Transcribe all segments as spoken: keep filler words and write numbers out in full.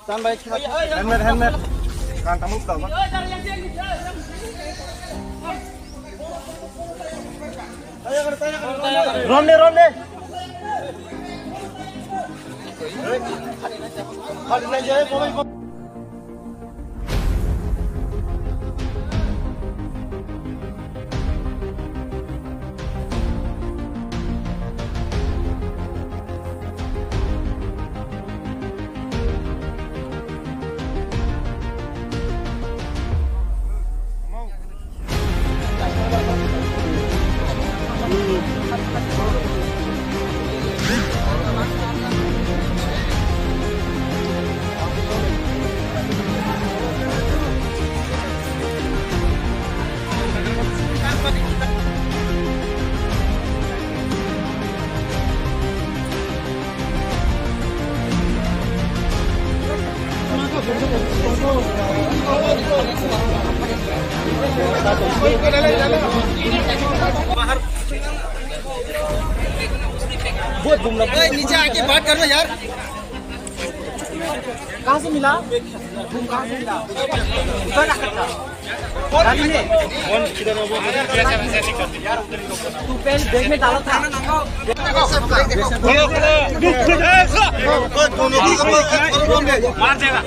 Helmet, helmet. Kan tamu tau. Rom de, rom de. ए, नीचे आके बात कर लो यार। कहाँ से मिला? तुम कहाँ से मिला? उधर ना करता। गाड़ी में। तू पहले बैग में डाला था। मार देगा।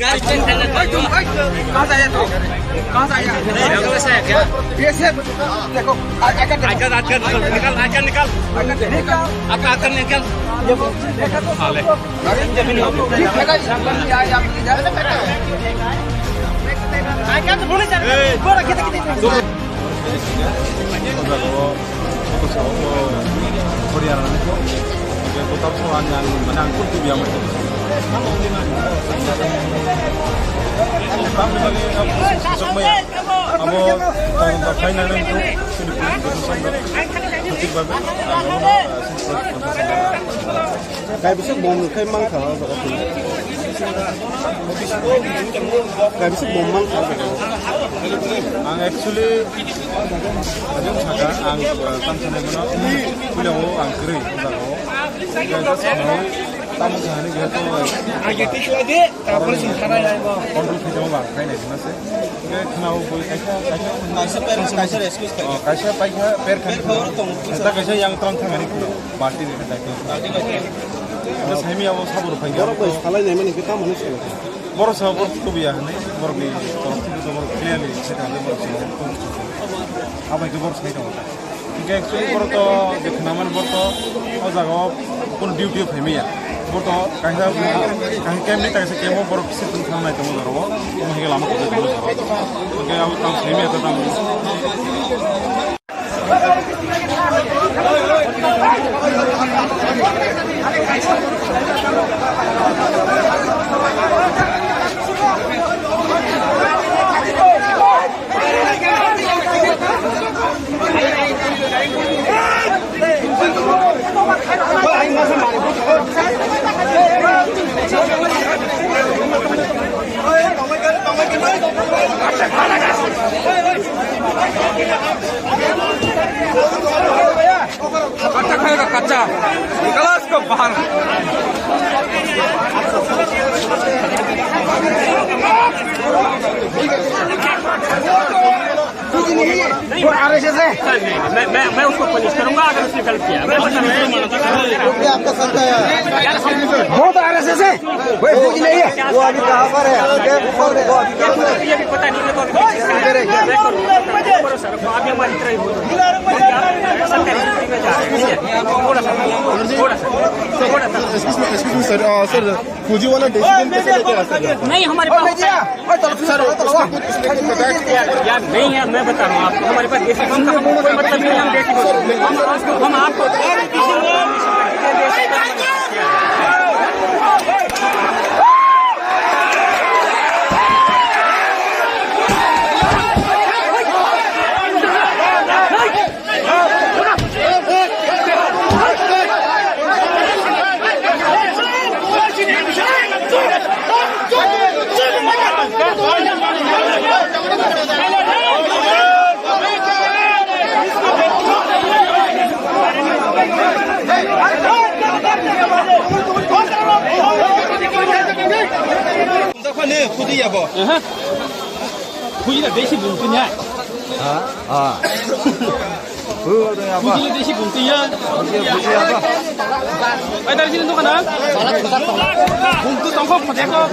गाड़ी चेंज करना। भाई, तुम, भाई, कहाँ से आया तू? कहाँ से आया? नहीं, लोकल से है क्या? ये से, देखो, आ-, आइकर देखो। आइकर, आइकर निकाल, आइकर निकाल। आइकर देखो। आइकर, आइकर निकाल। ये वो, देखा तो साले। गाड़ी जमीन हो गई। देखा, ये, ये, ये, ये, आइकर तो बोले चल। ए। बोला, कितने, कितने? Kotor sao bo khori ya nani ko. Kotor sao ang, ang, mane ang kul tu biya mai. Abo tong da khai nani ko. Sini ko. Sini ko. Kaibisa bom khai mang kha o jaga twi. Kaibisa bom mang kha o jaga o. Ang actually, ajang saka ang, uh, tang sanai mano, puila o ang kwrwi o jaga o. Kaisa sanai, tamo sanai gaya to, age tikla de, tapor sing khana lai bo. Control khai jama ba khai nai sina se. Khe khna o boi kaisa, kaisa, kaisa per, kaisa excuse khai. Oh, kaisa paikha per khai. Per khoro tong. Ta kaisa yang tong thangani khna. Party ni khe daityo. Abo saimi abo sabo rok phai. Borok bai salai nai mani khe tamo hwnwi salai kha? Borok sa borok tubuya hwnwi, borok ni borok tubu to borok clearly se kha borok sa. Abai khe borok sai tongo. Hingke actually borok to je khna mani borok to o jaga o kono duty o phai maya. Borok to kaisa, kaisa camp ni kaisa camp o borok se thang nai tongo borok o. Omo hingke lama khe tongo borok. Hingke abo tamo saimi abo tamo. कच्चा खाएगा, कच्चा। निकलो इसको बाहर। वो आरएसएस है। सर, नहीं, मैं, मैं, मैं उसको पनिश करूंगा अगर उसने गलत किया। मैं बता रहा हूँ। वो भी आपका संघ का है। बहुत आरएसएस है। कोई फौजी नहीं है। वो अभी कहाँ पर है? कैंप पर है। वो अभी कहाँ पर है? ये भी पता नहीं, ये तो अभी मैं करूँगा। सर, आप ये हमारी तरह ही बोलो। सर, करीब में जा रहे हैं, ठीक है? थोड़ा सा, थोड़ा सा, थोड़ा सा। Excuse me, excuse me, sir. Uh, sir, फौजी वाला डिसीजन कैसे लेके आ सकते हैं? नहीं, हमारे पास नहीं, यार, यार, नहीं है, मैं बता रहा हूँ आपको, हमारे पास देसी बम का हमको कोई मतलब नहीं है, हम देसी बम। हम, हम आपको और किसी को Aha. Khuji na besi bung tunya. Ha? Ah. Khuji na besi bung tunya. Ai, dari sini tuh, kan? Bung tuh tongkok, pakai kok.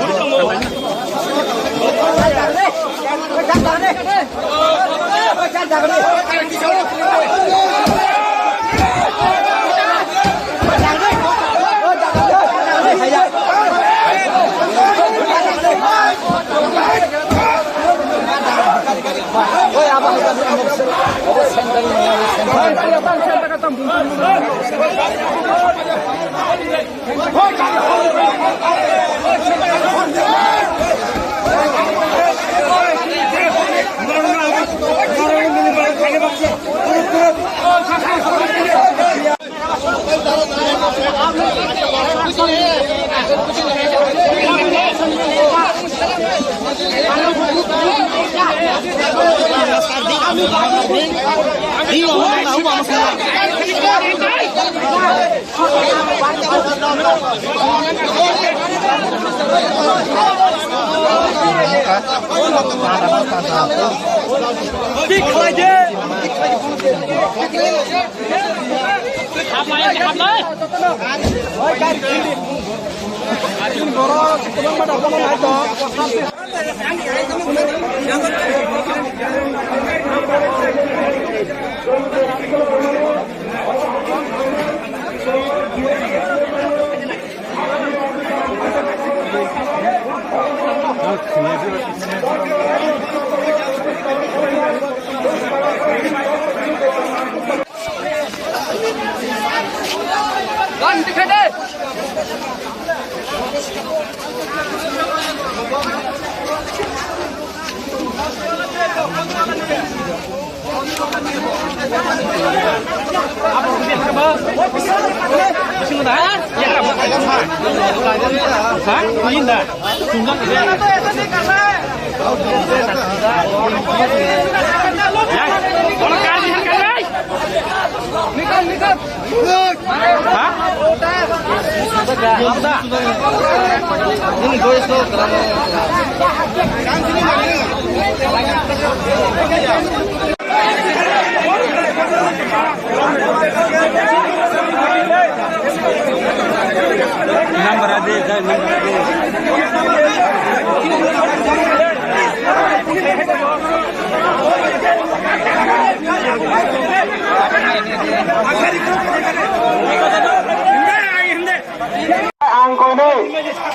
Ang koinai,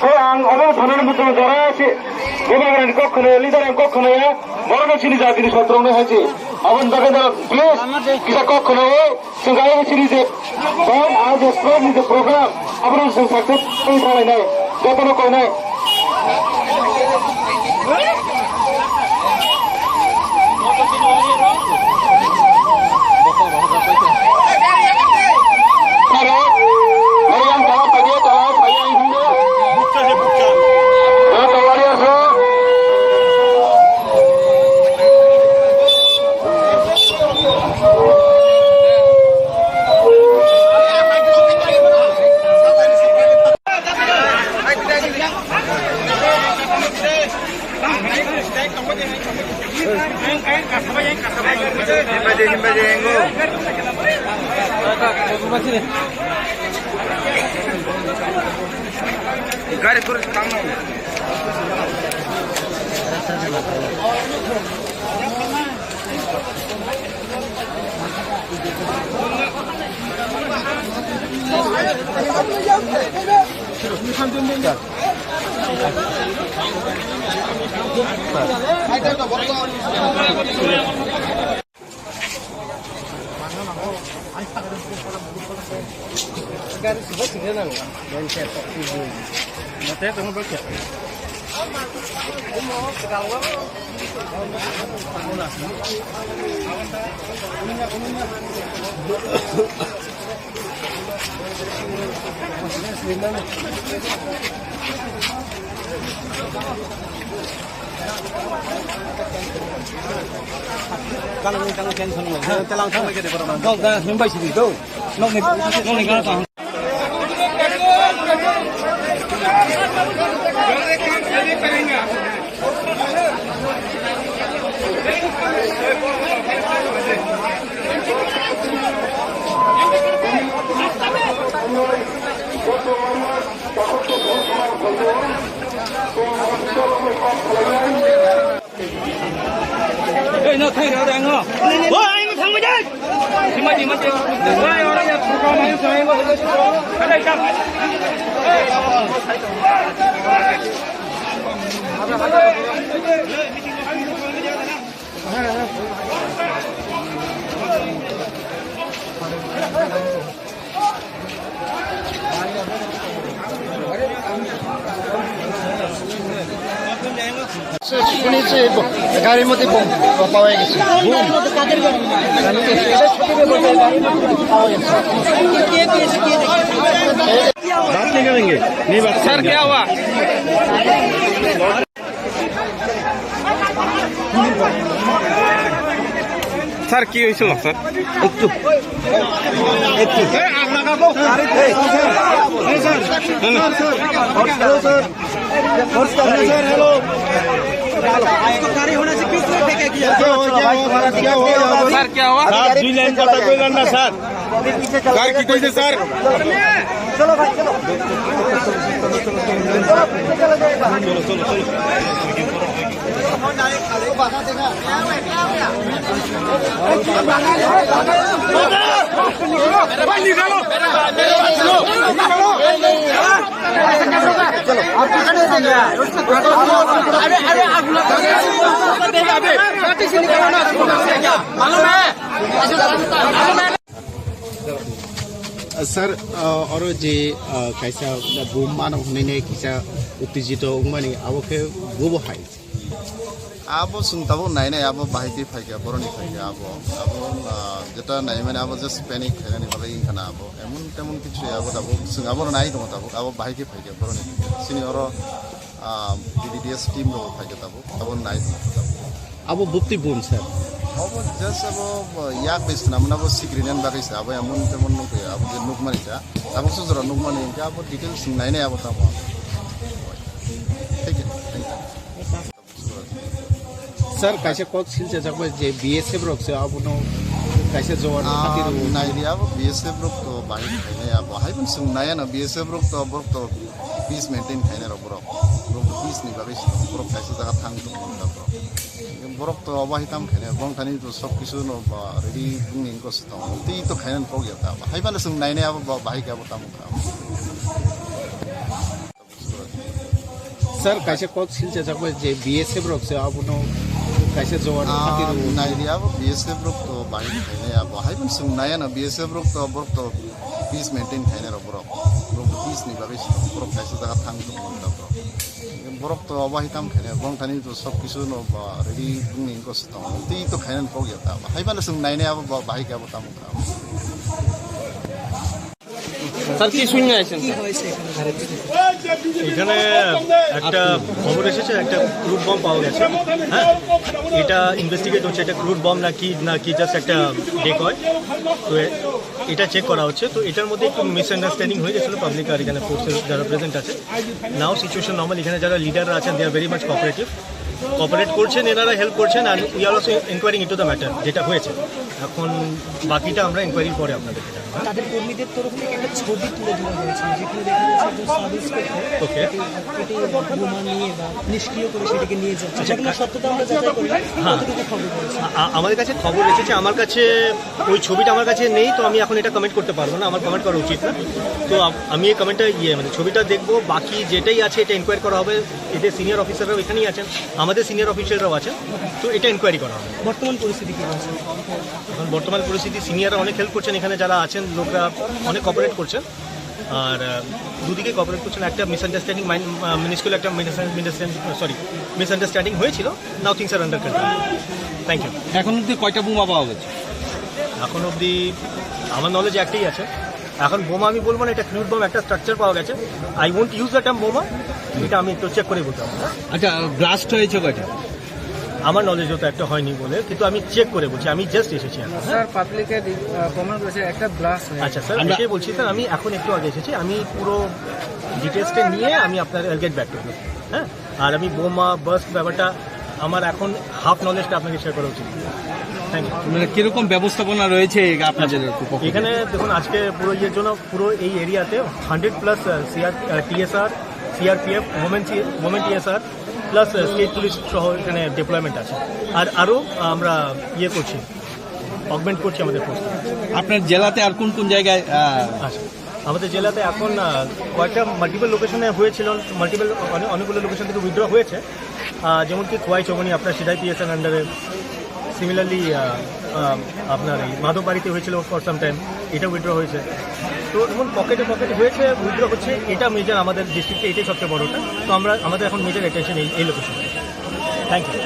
ko ang obo thonani muchung jora se, bubagrani kok khwnayo, leader ni kok khwnayo, borokno chini jatini sotrokno hai se. Aboni bagwi no please kisa kok khwnawi, chwng kaiwi chini je band aro je stage ni je program, abono chwng success wngwi thanglainai, jotono koinai. Gari tur tangno. Kalang tang tension mo. Telang tang lagi di berapa? Dok dah himbai sini tu. Nong ni, nong ni kana tang. Ei, no, thang rw dang, no. O, ai, no, thang bai dai. Sima, sima, sima. Ei, ora ya, thang bai, thang bai. Ada, ada. শুনেছি ব-, গাড়ির মধ্যে বোম পাওয়া গেছে। বোম? গাড়ির মধ্যে বোম পাওয়া গেছে। बात नहीं करेंगे, नहीं बात। सर, क्या हुआ? স্যার, কি হয়েছিল স্যার? একটু, একটু। স্যার, কি হয়েছে স্যার? স্যার, কি কইছে sir? Sir, uh, oro je, uh, kaisa bum mano hwnwi kisa uttejito wngmani, abo khe bobo hai? Abo chwng tabuk nainai, abo bahai khe phaikha, boroni phaikha abo. Abo, uh, jeta naimani abo just panic khainani bagwi wngkha na abo. Emon temon kichu abo tabuk chwng abo nai tongo tabuk, abo bahai khe phaikha boroni phaikha. Chini oro, uh, B D D S team rok phaikha tabuk, abo nai tongo tabuk. Abo bupti bun, sir? Abo just abo, uh, yak bai swnam na abo sikri nan bagwi sa, abo emon temon nukya, abo je nukmani sa, abo sujura nukmani, hinkhe abo details nainai abo tamo. Thik hai, thank you. Sir, kaisa kok silchajak bai je B S F rok se abono kaisa jowan Ah, hati rw. Naidi abo B S F rok to bahai khainai abo, hai pun sung naya na B S F rok to, borok to peace maintain khainai rok borok. Borok to peace ni bagwi sung, borok kaisa jaga thang tong borok. Borok to abo hai tam khainai, borok thani to sob kisu no ba ready bung ni ko sitong. Tei to khainai kok ya ta. Hai pun sung nainai abo ba-, bahai khe abo tamo kha. Sir, kaisa kok silchajak bai je B S F rok se abono kaisa jowan Ah, hati rw. Naidi abo B S F rok to bahai khainai abo. Hai pun sung naya na B S F rok to, borok to peace maintain khainai rok borok. Borok to peace ni bagwi sung, borok kaisa jaga thang tong borok. Borok to abo hai tam khainai, borok thani to sob kisu no ba ready bung ni ko sitong. Tei to khainai kok ya ta. Hai pun sung nainai abo ba-, bahai khe abo tamo kha. Sir, কি শুনে আছেন? এখানে একটা খবর এসেছে, একটা crude bomb পাওয়া গেছে। হ্যাঁ, এটা ইনভেস্টিগেট হচ্ছে, এটা ক্রুড বম নাকি, নাকি জাস্ট একটা ডেকয়। তো এ-, এটা চেক করা হচ্ছে। তো এটার মধ্যে একটু মিসআন্ডারস্ট্যান্ডিং হয়ে গেছিলো পাবলিক আর এখানে ফোর্সেস যারা প্রেজেন্ট আছে। নাও সিচুয়েশন নর্মাল, এখানে যারা লিডাররা আছেন, they are very much cooperative, cooperate করছেন, এনারা হেল্প করছেন। আর we are also inquiring into the matter, যেটা হয়েছে। এখন বাকিটা আমরা ইনকোয়ারির পরে আপনাদেরকে জানাবো। তাদের কর্মীদের তরফ থেকে একটা ছবি তুলে ধরা হয়েছে, যেখানে দেখা যাচ্ছে একজন সাব ইন্সপেক্টর ওকে। এটি, এটি বোমা নিয়ে বা নিষ্ক্রিয় করে সেটিকে নিয়ে যাচ্ছে। আচ্ছা, ঘটনার সত্যতা আমরা যাচাই করলাম। হ্যাঁ। কতটুকু খবর রয়েছে? আ-, আ-, আমাদের কাছে খবর এসেছে, আমার কাছে ওই ছবিটা আমার কাছে নেই, তো আমি এখন এটা কমেন্ট করতে পারবো না, আমার কমেন্ট করা উচিত না। তো আ-, আমি এই কমেন্টটা, ইয়ে, মানে, ছবিটা দেখবো, বাকি যেটাই আছে এটা ইনকোয়ারি করা হবে। এদের সিনিয়র অফিসাররাও এখানেই আছেন, আমাদের সিনিয়র অফিসাররাও আছেন, তো এটা ইনকোয়ারি করা হবে। বর্তমান পরিস্থিতি কি রয়েছে? এখন বর্তমান পরিস্থিতি, সিনিয়ররা অনেক হেল্প করছেন, এখানে যারা আছেন লোকরা অনেক কোঅপারেট করছেন। আর, আহ, দুদিকে কোঅপারেট করছেন। একটা মিসআন্ডারস্ট্যান্ডিং মাইন-, আহ, মিনিস্কুল একটা মিসআন্ডারস্ট্যান্ডিং, সরি, মিসআন্ডারস্ট্যান্ডিং হয়েছিল। Now things are under control. Thank you. এখন অবধি কয়টা বোমা পাওয়া গেছে? এখন অবধি আমার নলেজে একটাই আছে। এখন বোমা আমি বলবো না, এটা ক্রুড বম, একটা স্ট্রাকচার পাওয়া গেছে। I won't use the term বোমা, এটা আমি একটু চেক করে বলতে হবে, হ্যাঁ? আচ্ছা, ব্লাস্ট হয়েছে কয়টা? আমার নলেজে তো একটা হয়নি বলে, কিন্তু আমি চেক করে বলছি, আমি জাস্ট এসেছি এখন। স্যার, পাবলিকে দি-, আহ, কমেন্ট করেছে একটা ব্লাস্ট হয়েছে। আচ্ছা স্যার, আমরা এটাই বলছি স্যার, আমি এখন একটু আগে এসেছি, আমি পুরো ডিটেলসটা নিয়ে আমি আপনার গেট ব্যাক করবো। হ্যাঁ, আর আমি বোমা বাস্ট ব্যাপারটা আমার এখন হাফ নলেজটা আপনাকে শেয়ার করা উচিত। মানে, কিরকম ব্যবস্থাপনা রয়েছে এই আপনাদের পক্ষ থেকে? এখানে দেখুন, আজকে পুরো ইয়ের জন্য পুরো এই এরিয়াতে hundred plus CR, TSR, CRPF, women, women TSR plus state police সহ এখানে ডিপ্লয়মেন্ট আছে। আর আরও আমরা ইয়ে করছি, অগমেন্ট করছি আমাদের ফোর্স। আপনার জেলাতে আর কোন কোন জায়গায়, আহ, আচ্ছা, আমাদের জেলাতে এখন, আহ, কয়েকটা মাল্টিপল লোকেশনে হয়েছিল, মাল্টিপল অনেকগুলো লোকেশন থেকে উইথড্র হয়েছে। আহ, যেমন কি খোয়াই চৌমনি আপনার সিধাই পিএসএন আন্ডারে, সিমিলারলি আপনার এই মাধববাড়িতে হয়েছিল ফর সাম টাইম, এটা উইথড্র হয়েছে। তো এমন পকেটে পকেটে হয়েছে, উইথড্র হচ্ছে, এটা মেজর আমাদের ডিস্ট্রিক্টে, এটাই সবচেয়ে বড়টা। তো আমরা, আমাদের এখন মেজর অ্যাটেনশন এই এই location. Thank you.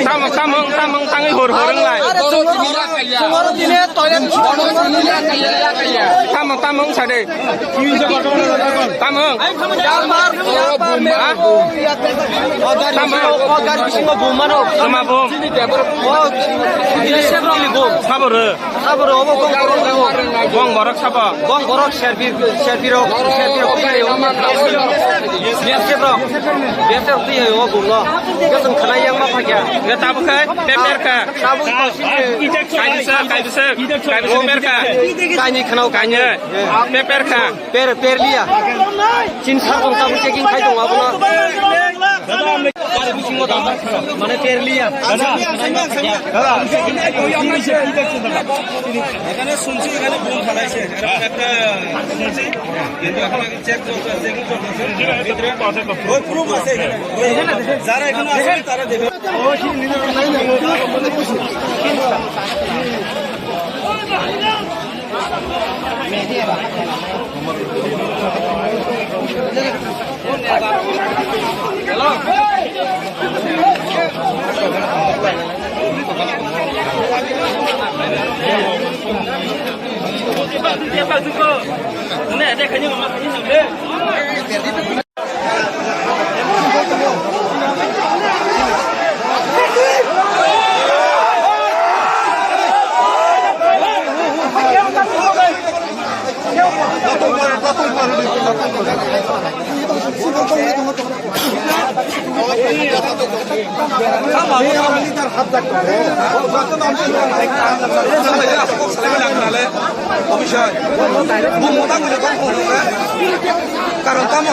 Tamung, tamung, tamung, tangwi hor, hor wnglai. Tamung, tamung, sade. Tamung. Tamung. Tama bum. Saboro. Saboro obo gong borok sabo. Gong borok serbi, serbi rok, serbi rok twi ayo. Biasep rok. Biasep rok twi ayo obo no. Biasep khana yang ma phakya. Nge tabo khai, paper kha. Tabo kaisa, kaisa, kaisa paper kha. Kaini khana o kaini. Paper kha. Per, per liya. Chin sar tong tabo checking khai tong abono. Mane per liya. এখানে শুনছি, এখানে বোম ফালাইছে, এরকম একটা শুনছি, কিন্তু এখন আগে চেক চলছে, চেকিং চলছে। ভিতরে ওই প্রুফ আছে এখানে। ওই যারা এখানে আছে, তারা দেখে। Karon tamo?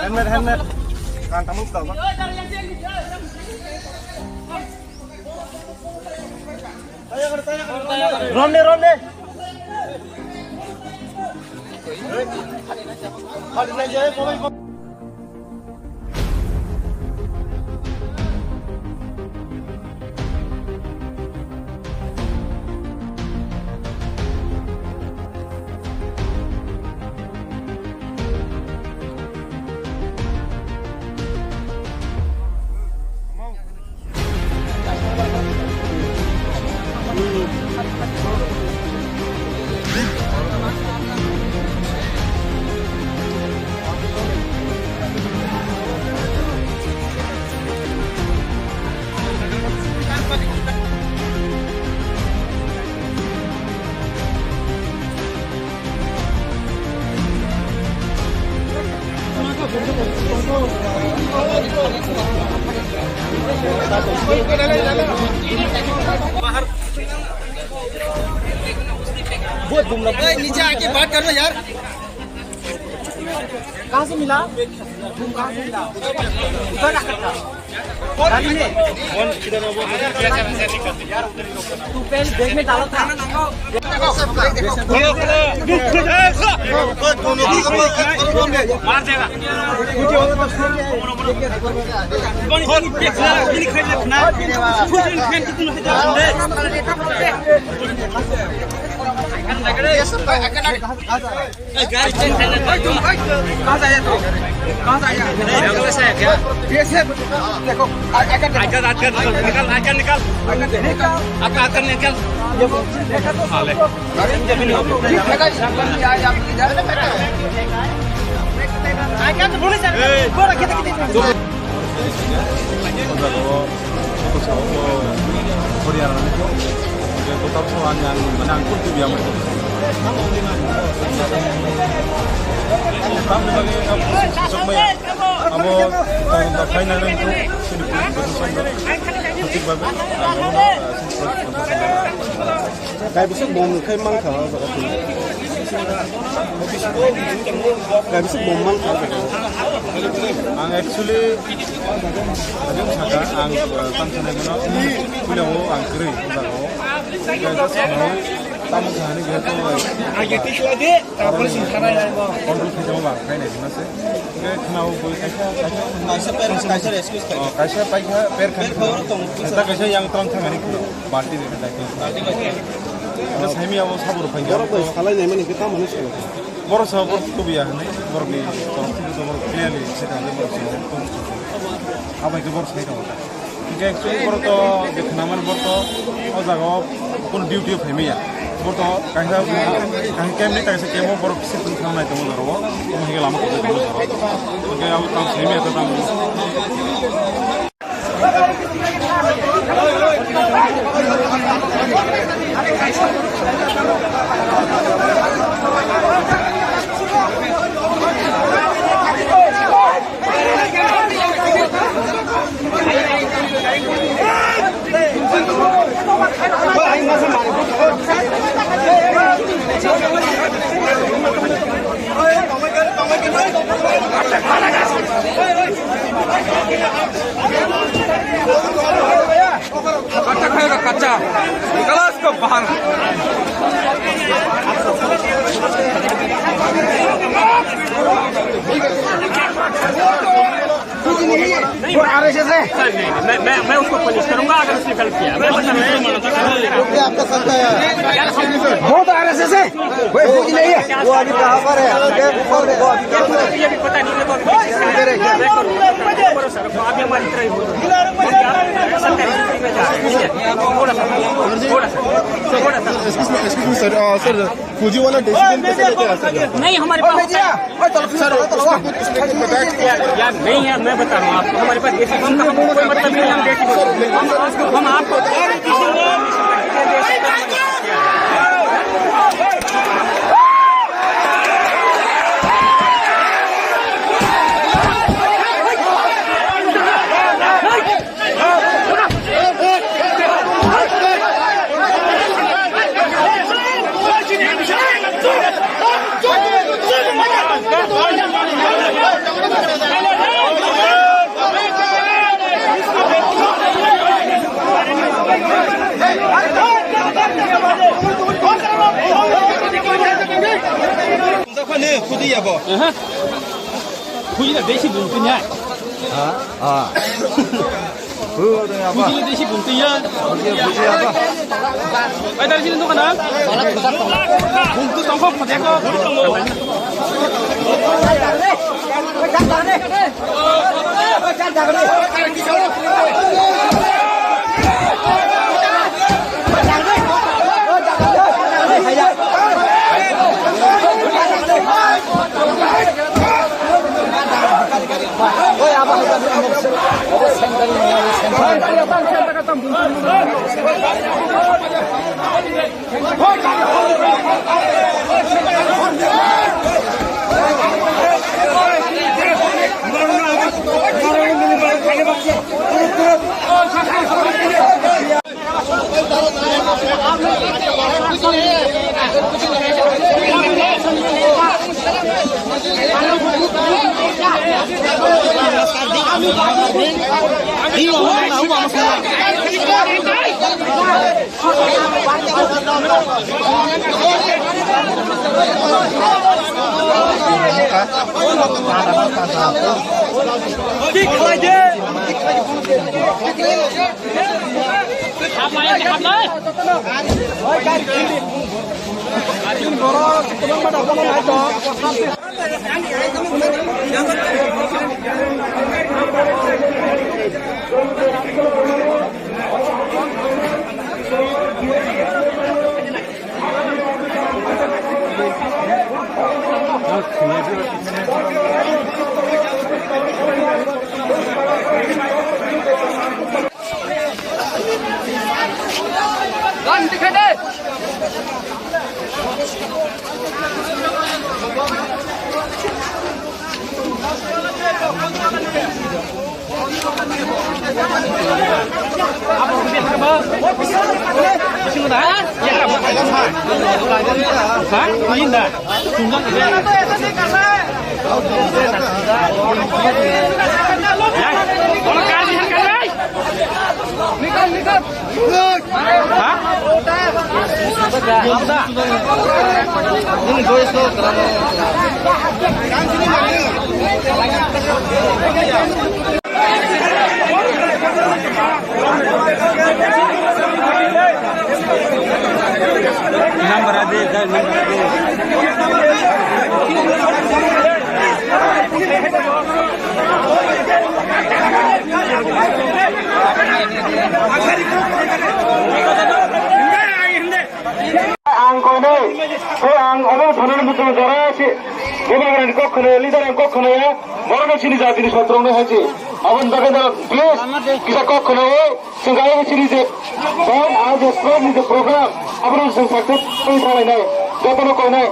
Helmet, helmet. Kan tamu ka ba? Rom de, rom de. बहुत घूमना। ए, नीचे आके बात कर लो यार। कहाँ से मिला? तुम कहाँ से मिला? उधर रखा था। गाड़ी में। तू पहले बैग में डाला था। मार देगा। गाड़ी चेंज करना। कहाँ से आया तू? कहाँ से आया? नहीं, बंगला से आया क्या? कैसे? देखो, आ, आइकार्ड, आइकार्ड निकाल, आइकार्ड निकाल। आपका आइकार्ड निकाल। ये वो, देखा तो हाँ, ले। सब लोग। ठीक है, ठीक है, ठीक है। आइकार्ड तो बोले सर। ए। बोला, कितने, कितने? Abo, uh, the final rank two, sini pun position dong. Ketik babe, uh, kaibisa bom khai mang kha, kaibisa bom mang kha. Ang actually, ang saka, ang, uh, tang sanai mano, puila o ang kiri, o jaga o. Kaisa sanai, tamo kha hani gaya to. Age tik lagi. Control khaijama ba khainai hwnna se. Hwnkhe khwnao bui kaisa, kaisa. Kaisa per, kaisa excuse khai. Oh, kaisa paikha per khan. Per khoro tong. Kaisa, kaisa yang tong thangani khwno. Party ni khatai. Party bai. Abo saimi abo sabur phai. Borok bai salai nai mani khe tamo hwnwi salo. Borok sa borok tubuya hwnwi borok ni borok tubu borok clearly se thangde borok sa. Abai khe borok sai tongo. Hingke actually borok to je khwnamani borok to o jaga o kunu duty o phaimaya. Borok to kaisa, kaisa camp ni kaisa camp o borok kisa tong thang nai tongo jora o. Omo hingke lama kok tongo jora o. Hingke abo tang phaimaya to tang. कच्चा खाएगा कच्चा, निकालो इसको बाहर। वो आरएसएस है। सर, नहीं, नहीं, मैं, मैं, मैं उसको पनिश करूंगा अगर उसने गलत किया। मैं बता रहा हूँ। वो क्या आपका संत है? बहुत आरएसएस है। कोई कुछ नहीं है। वो अभी कहाँ पर है? वो अभी कहाँ पर है? ये भी पता नहीं, मैं तो अभी मैं करूँ। भरोसा रखो, आप हमारी तरह ही हो। सरकारी नौकरी में जा रहे हैं, ठीक है? थोड़ा सा, थोड़ा सा, थोड़ा सा। Excuse me, excuse me, sir. Uh, sir, फौजी वाला डिसीजन कैसे लेके आ सकते हैं? नहीं, हमारे पास होता है। सर, उसमें कुछ, उसमें कुछ बताया कि यार, यार, नहीं है, मैं बता रहा हूँ आपको, हमारे पास देसी बम का हमको कोई मतलब नहीं है, हम देसी बम। हम, हम आपको Aha. Khuji na desi bung tinya. Ha? Ha. Khuji na desi bung tinya. Ai, dari sini tuh kana? Bung tu tongkok, kau tengok. Ang koinai, tei ang obo thani muchung jora se, bubagrani kok khwnaya, leader ni kok khwnaya, borokno chini jatini sotrokno hai se. Aboni bagwi no please kisa kok khwnao, chwng kaiwi chini je band, ah, je stage ni je program, abono chwng success wngwi thanglainai, jotono koinai.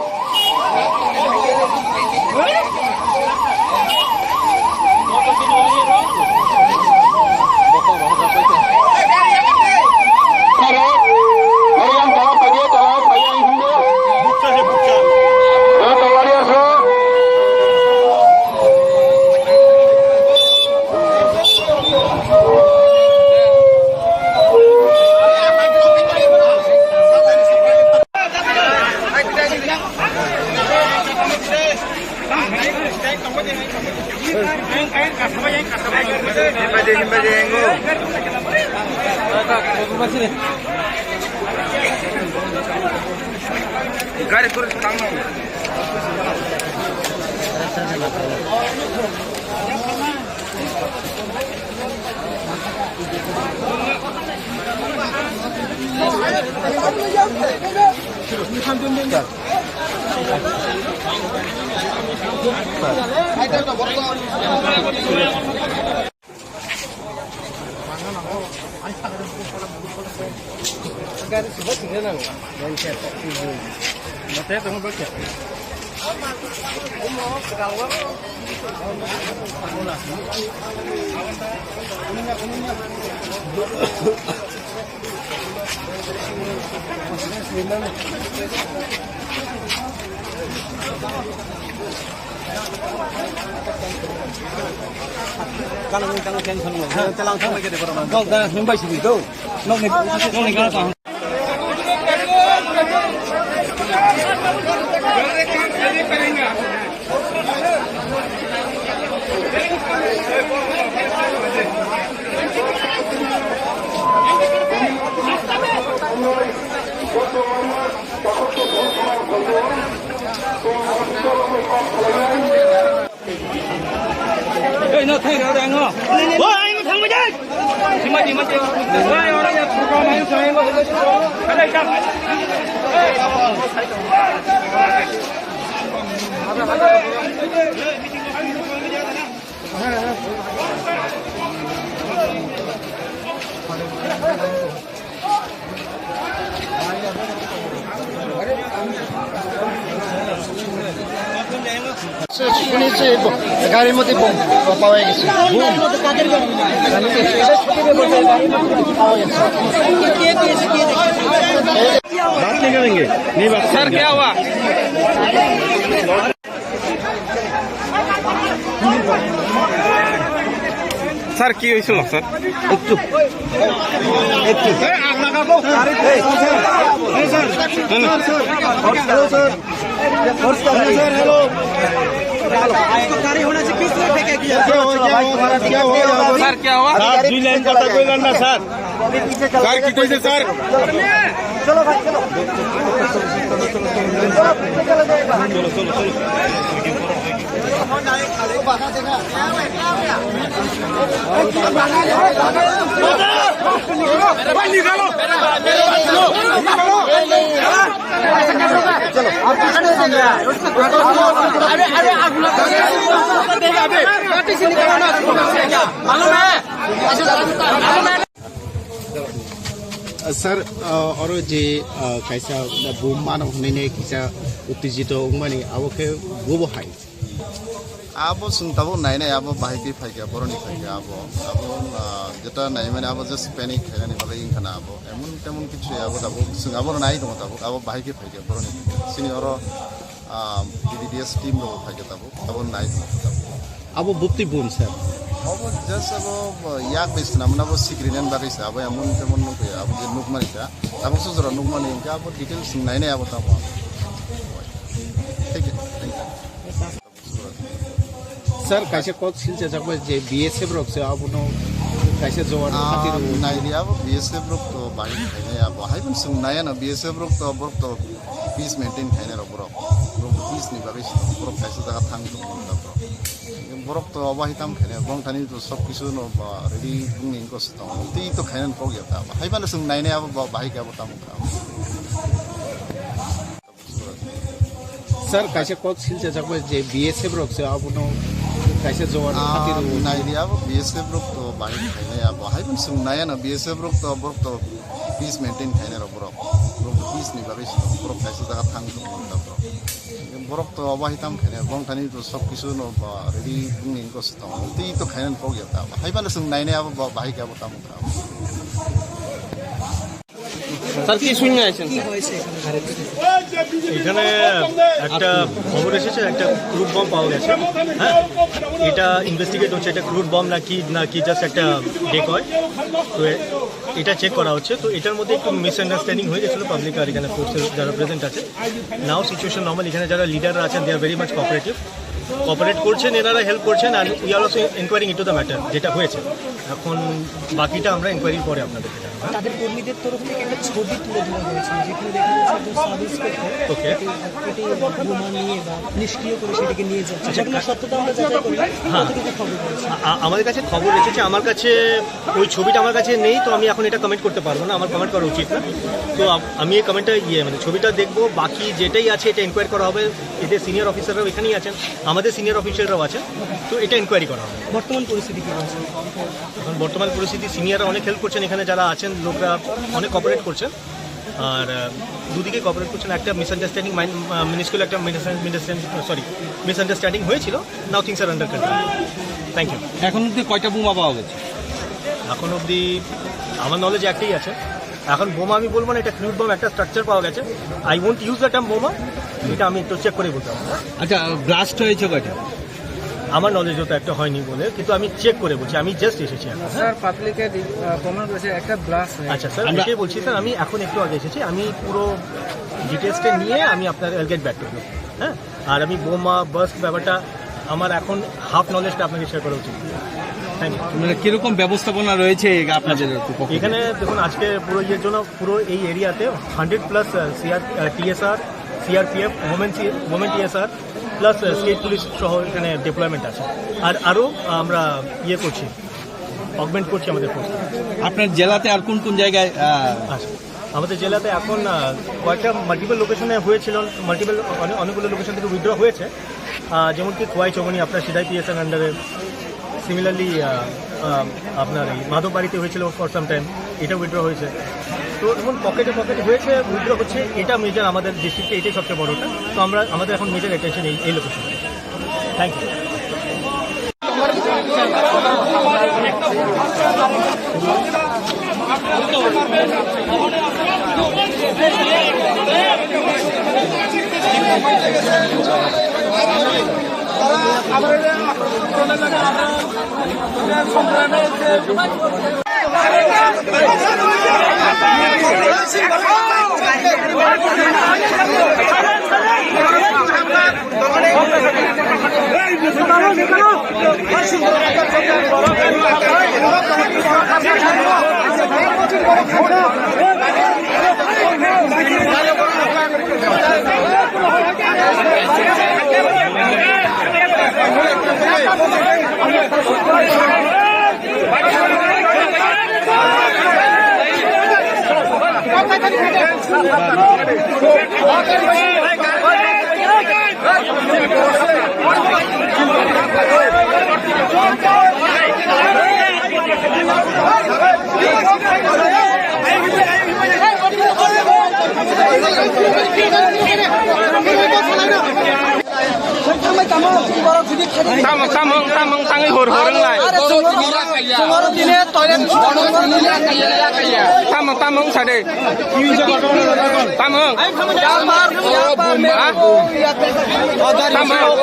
Gari kur tangno. Ei, no, thang, thang, thang, no. O, ai, no, thang, thang. Sima, sima, sima. Ai, ora, ya, program, ai, sai, no. Kada, kada. Sir, sukuni se bo-, gari mati bom, bo pawa gese. Bom. Baat nahi karenge. Nahi baat karenge. Sir, kya hua? Sir, কি হয়েছিল, স্যার? একটু, একটু। Hello, sir. Sir, কি হওয়া? স্যার, দুই লাইন কথা কইলেন না, স্যার। স্যার, কি কইছে, sir? Sir, uh, oro je, uh, kaisa bum mano hinui kisa uttejito wngmani, abo khe bobo hai. Abo chwng tabuk nainai, abo bahai khe phaikha, boroni phaikha abo. Abo, ah, jeta naimani abo just panic khainani bagwi wngkha na abo. Emon temon kichu ya abo tabuk, chwng abo nai tongo tabuk, abo bahai khe phaikha, boroni phaikha. Chini oro, ah, B B D S team rok phaikha tabuk, abo nai tongo tabuk. Abo bupti bun, sir? Abo just abo, ah, yak bai swnamna abo sikrinan bagwi sa, abo emon temon nukya, abo je nukmani kha. Tabuk sujura nukmani hwnkhe abo details chwng nainai abo tamo. Thank you, thank you. Sir, kaisa kok silchajak bai je B S F rok se abono kaisa jowan Ah, khati rw. Naidi abo B S F rok to bahai khainai abo. Hai pun sung naya na B S F rok to borok to peace maintain khainai rok borok. Borok peace ni bagwi borok kaisa jaga thang tong borok. Borok to abo hai tam khainai borok thani to sob kisu no ba ready bung ni ko se tong. Tei to khainai kok ya ta. Hai pun sung nainai abo ba-, bahai khe abo tam kha. Sir, kaisa kok silchajak bai je B S F rok se abono kaisa jowan Ah, khati rw. Naidi abo B S F rok to bahai khainai abo. Hai pun sung naya na B S F rok to borok to peace maintain khainai rok borok. Borok peace ni bagwi se borok kaisa jaga thang tong borok. Borok to abo hai tam khainai borok thani to sob kisu no ba ready bung ni ko se tong. Tei to khainai kok ya ta. Hai pun sung nainai abo ba-, bahai khe abo tam kha. Sir, কি শুনে আছেন, স্যার? এখানে একটা খবর এসেছে, একটা crude bomb পাওয়া গেছে। হ্যাঁ, এটা ইনভেস্টিগেট হচ্ছে, এটা ক্রুড বম নাকি, নাকি জাস্ট একটা ডেকয়। তো এ-, এটা চেক করা হচ্ছে। তো এটার মধ্যে একটু মিসআন্ডারস্ট্যান্ডিং হয়ে গেছিলো পাবলিক আর এখানে ফোর্সের যারা প্রেজেন্ট আছে। নাও সিচুয়েশন নর্মাল, এখানে যারা লিডাররা আছেন, they are very much cooperative. Cooperate করছেন, এনারা হেল্প করছেন, আর we are also inquiring into the matter, যেটা হয়েছে। এখন বাকিটা আমরা ইনকোয়ারির পরে আপনাদেরকে জানাবো। তাদের কর্মীদের তরফ থেকে একটা ছবি তুলে ধরা হয়েছে, যেখানে দেখা যাচ্ছে একজন সাব ইন্সপেক্টর ওকে। এটি, এটি বোমা নিয়ে বা নিষ্ক্রিয় করে সেটাকে নিয়ে যাচ্ছে। আচ্ছা, ঘটনার সত্যতা আমরা যাচাই করলাম। হ্যাঁ। কতটুকু খবর রয়েছে? আ-, আ-, আমাদের কাছে খবর এসেছে, আমার কাছে ওই ছবিটা আমার কাছে নেই, তো আমি এখন এটা কমেন্ট করতে পারবো না, আমার কমেন্ট করা উচিত না। তো আ-, আমি এই কমেন্টটা, ইয়ে, মানে, ছবিটা দেখবো, বাকি যেটাই আছে এটা ইনকোয়ারি করা হবে। এদের সিনিয়র অফিসাররাও এখানেই আছেন, আমাদের সিনিয়র অফিসাররাও আছেন, তো এটা ইনকোয়ারি করা হবে। বর্তমান পরিস্থিতি কি রয়েছে? এখন বর্তমান পরিস্থিতি, সিনিয়ররা অনেক হেল্প করছেন, এখানে যারা আছেন লোকরা অনেক কোঅপারেট করছেন। আর, আহ, দুদিকে কোঅপারেট করছেন। একটা মিসআন্ডারস্ট্যান্ডিং, মাইন-, আহ, মিনিস্কুল একটা মিসআন্ডারস্ট্যান্ডিং, সরি, মিসআন্ডারস্ট্যান্ডিং হয়েছিল। Now things are under control. Thank you. এখন অব্দি কয়টা বোমা পাওয়া গেছে? এখন অবধি আমার নলেজে একটাই আছে। এখন বোমা আমি বলবো না, এটা ক্রুড বম, একটা স্ট্রাকচার পাওয়া গেছে। I won't use the term বোমা, এটা আমি একটু চেক করে বলতে পারবো। আচ্ছা, ব্লাস্ট হয়েছে কয়টা? আমার নলেজে তো একটা হয়নি বলে, কিন্তু আমি চেক করে বলছি, আমি জাস্ট এসেছি এখন। স্যার, পাবলিকে দি-, আহ, কমেন্ট করেছে একটা ব্লাস্ট হয়েছে। আচ্ছা স্যার, আমরা এটাই বলছি স্যার, আমি এখন একটু আগে এসেছি, আমি পুরো ডিটেলসটা নিয়ে আমি আপনার, I'll get back to you। হ্যাঁ, আর আমি বোমা বার্স্ট ব্যাপারটা আমার এখন হাফ নলেজটা আপনাকে শেয়ার করা উচিত। Thank you. মানে, কিরকম ব্যবস্থাপনা রয়েছে এই আপনাদের পক্ষ থেকে? এখানে দেখুন, আজকে পুরো ইয়ের জন্য পুরো এই এরিয়াতে hundred plus, uh, CR, uh, TSR, CRPF, women সি-, women TSR plus, uh, state police সহ এখানে ডিপ্লয়মেন্ট আছে। আর আরও আমরা ইয়ে করছি, অগমেন্ট করছি আমাদের ফোর্স। আপনার জেলাতে আর কোন কোন জায়গায়, আহ, আচ্ছা, আমাদের জেলাতে এখন, আহ, কয়েকটা মাল্টিপল লোকেশনে হয়েছিল, মাল্টিপল অনেক, অনেকগুলো লোকেশন থেকে উইথড্র হয়েছে। আহ, যেমন কি খোয়াই চৌমনি আপনার সিদাই পিএসএন আন্ডারে, সিমিলারলি, আহ, আহ, আপনার এই মাধববাড়িতে হয়েছিল ফর সাম টাইম, এটা উইথড্র হয়েছে। তো এমন পকেটে পকেটে হয়েছে, উইথড্র হচ্ছে, এটা মেজর আমাদের ডিস্ট্রিক্টে, এটাই সবচেয়ে বড়টা। তো আমরা, আমাদের এখন মেজর অ্যাটেনশন এই, এই লোকেশনে। Thank you. Tamung, tamung, tamung, tangwi hor, hor wnglai. Tamung, tamung, sade. Tamung. Tamung.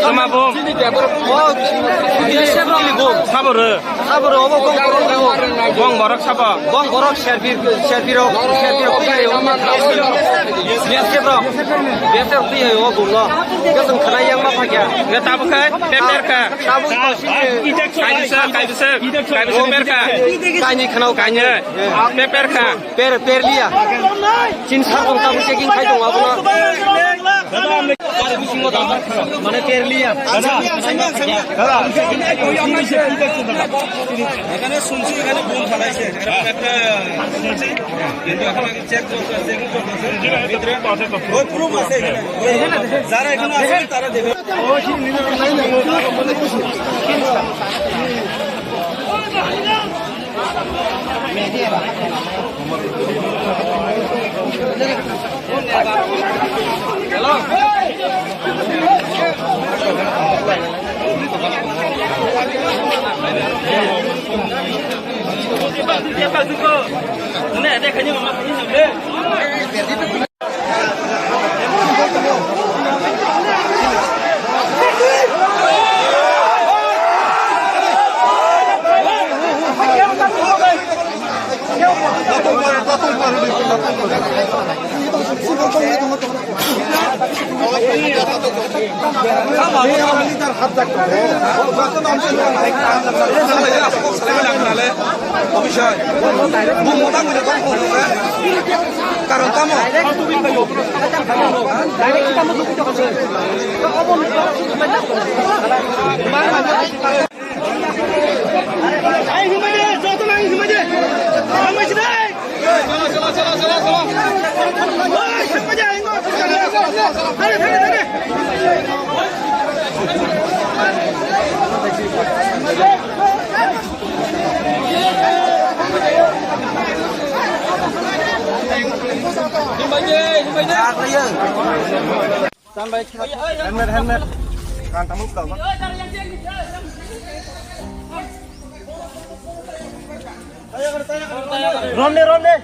Tama bum. Sabo rw. Sabo rw, obo gong borok rw. Gong borok sabo. Gong borok serbi, serbi rok, serbi rok twi hai o. B S F rok. B S F rok twi hai o gong no. Hwnkhe chwng khwnai yang ma phakya. Hwnkhe tabuk khai, peper kha. Tabuk kaisa. Kaibisa, kaibisa, kaibisa per kha. Kainwi khwnao. Kainwi. Peper kha. Per, per liya. Chin sa tong tabuk checking khai tong abono. Mane per liya. এখানে শুনছি এখানে বোম ফালাইছে, এরকম একটা শুনছি, কিন্তু এখন আগে চেক করতে, চেকিং করতেছে। ভিতরে ওই প্রুফ আছে এখানে, ওই যারা এখানে আছে তারা দেখবে। Karon tamo? Helmet, helmet. Kan tamu ka ba? Ronde, ronde.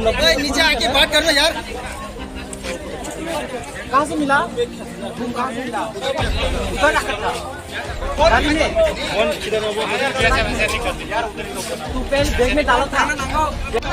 ए, नीचे आके बात कर लो यार। कहाँ से मिला? तुम कहाँ से मिला? उधर रखा था। गाड़ी में। तू पहले बैग में डाला था।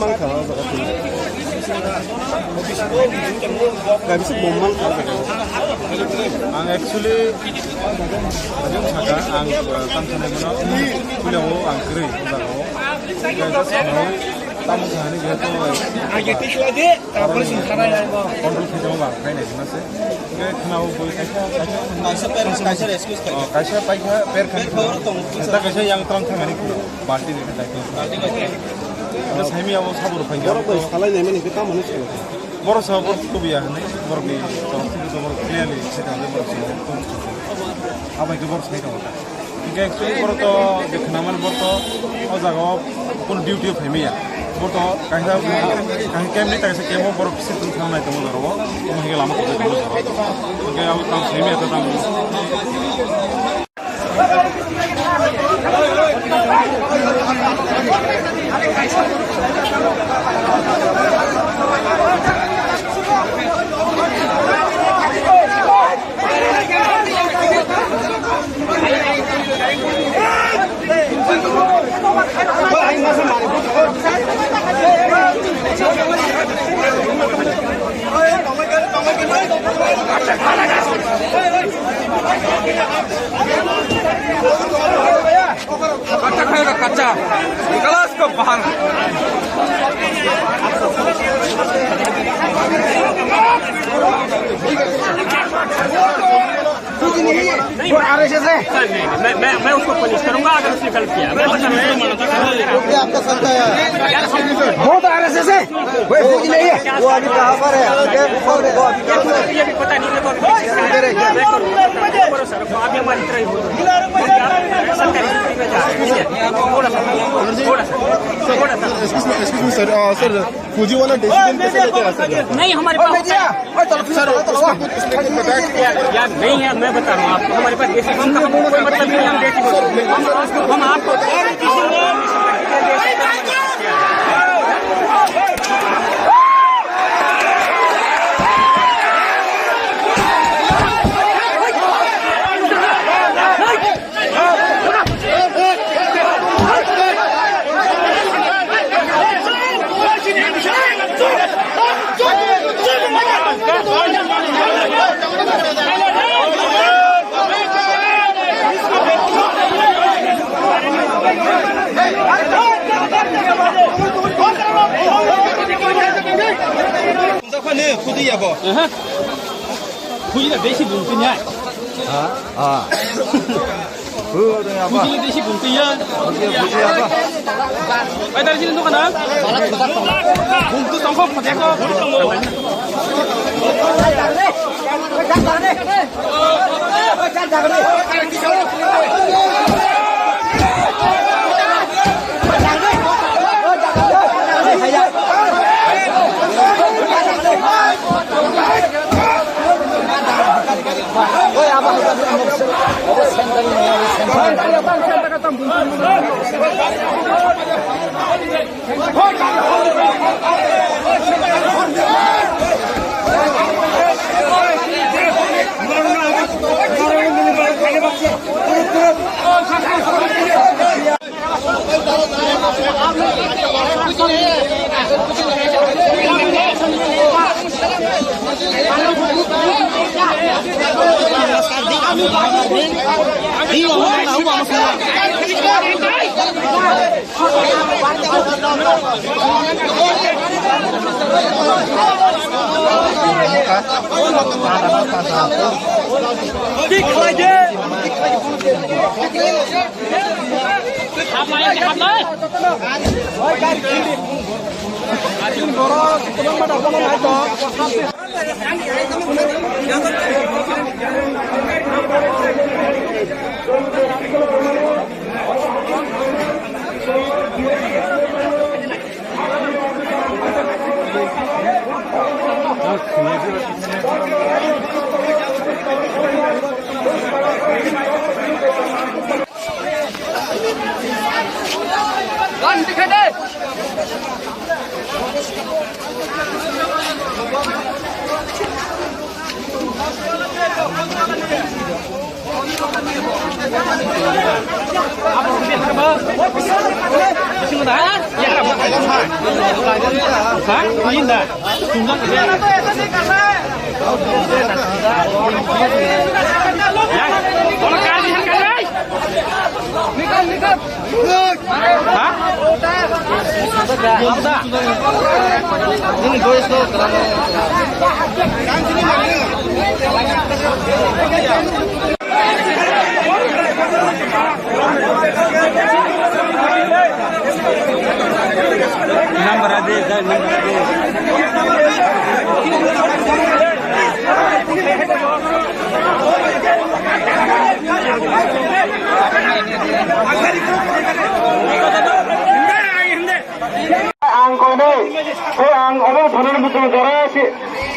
man kha o jaga twi. Kaisa bom man kha o jaga. Ang actually, ang saka, ang, uh, tang sanai mano, puila o ang kwrwi o jaga o. Kaisa sanai, tamo sanai jehetu, ang jehetu sila di, tapore sing sanai ang bo. Control khe tamo ba, khai nai sima se. Hwnkhe khwnao bui kaisa, kaisa. Kaisa parents, kaisa rescue khai. Oh, kaisa paikha, per khai. Per khai oro tongo. Da kaisa yang tong thangani khwna. Balti ni khai. Balti khai. Abo saimi abo sabur khai. Borok bai salai nai mani khe tamo ni silo. Borok sa borok tubiya hwnwi, borok ni borok thik borok clearly se tong borok sa. Abai khe borok sai tong. Hingke actually borok to je khwnamani borok to o jaga o kono duty o phaimaya. Borok to kaisa, kaisa camp ni, kaisa camp o borok sitwng thang nai tongo jora o. Omo hingke lama tongwi tongo jora o. Hingke abo tang phaimaya to tang. कच्चा खाएगा, कच्चा। निकालो इसको बाहर। वो आरएसएस है। सर, नहीं, नहीं, मैं, मैं, मैं उसको पनिश करूंगा अगर उसने गलत किया। मैं बता रहा हूँ। वो क्या आपका संत है? बहुत आरएसएस है। वो अभी कहाँ पर है? वो अभी कहाँ पर है? वो अभी कहाँ पर है? ये भी पता नहीं, मेरे को अभी किसका है। मैं करूँगा। सर, अभी हमारी तरह ही हो। थोड़ा सा, थोड़ा सा, थोड़ा सा। Excuse me, excuse me, sir. Uh, sir, फौजी वाला डिसीजन कैसे लेके आ सकते हैं? नहीं, हमारे पास होता है। सर, उसमें कुछ, उसमें कुछ बताया कि यार, यार, नहीं है, मैं बता रहा हूँ आपको, हमारे पास डिसीजन का हमको कोई मतलब नहीं है, हम डिसीजन, हम, हम आपको Dawkha ni khudi yabo. Khudi na besi bumti nya. Ha? Ha. Khudi na besi bumti ya. Khudi, khudi yabo. Ai, dari sini tu kana? Bumtu tongkho khudi ko. Ang koinai, tei ang obo thani muchung jora si,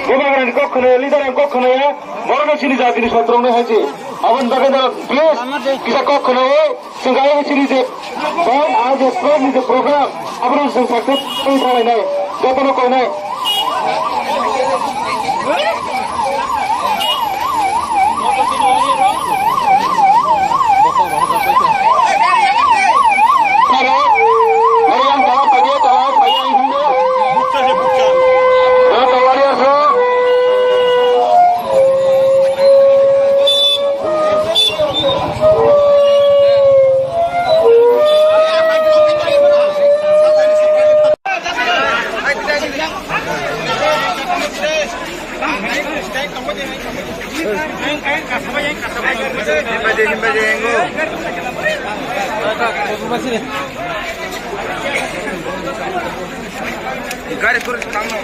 bubagrani kok khwnaya, leader ni kok khwnaya, borokno chini jatini sotrokno hai se. Aboni bagwi no, please, kisa kok khwnai, chwng kaiwi chini je, band, ah, je, program ni je program, abono chwng success khlainai, jotono koinai. Gari pura tamo.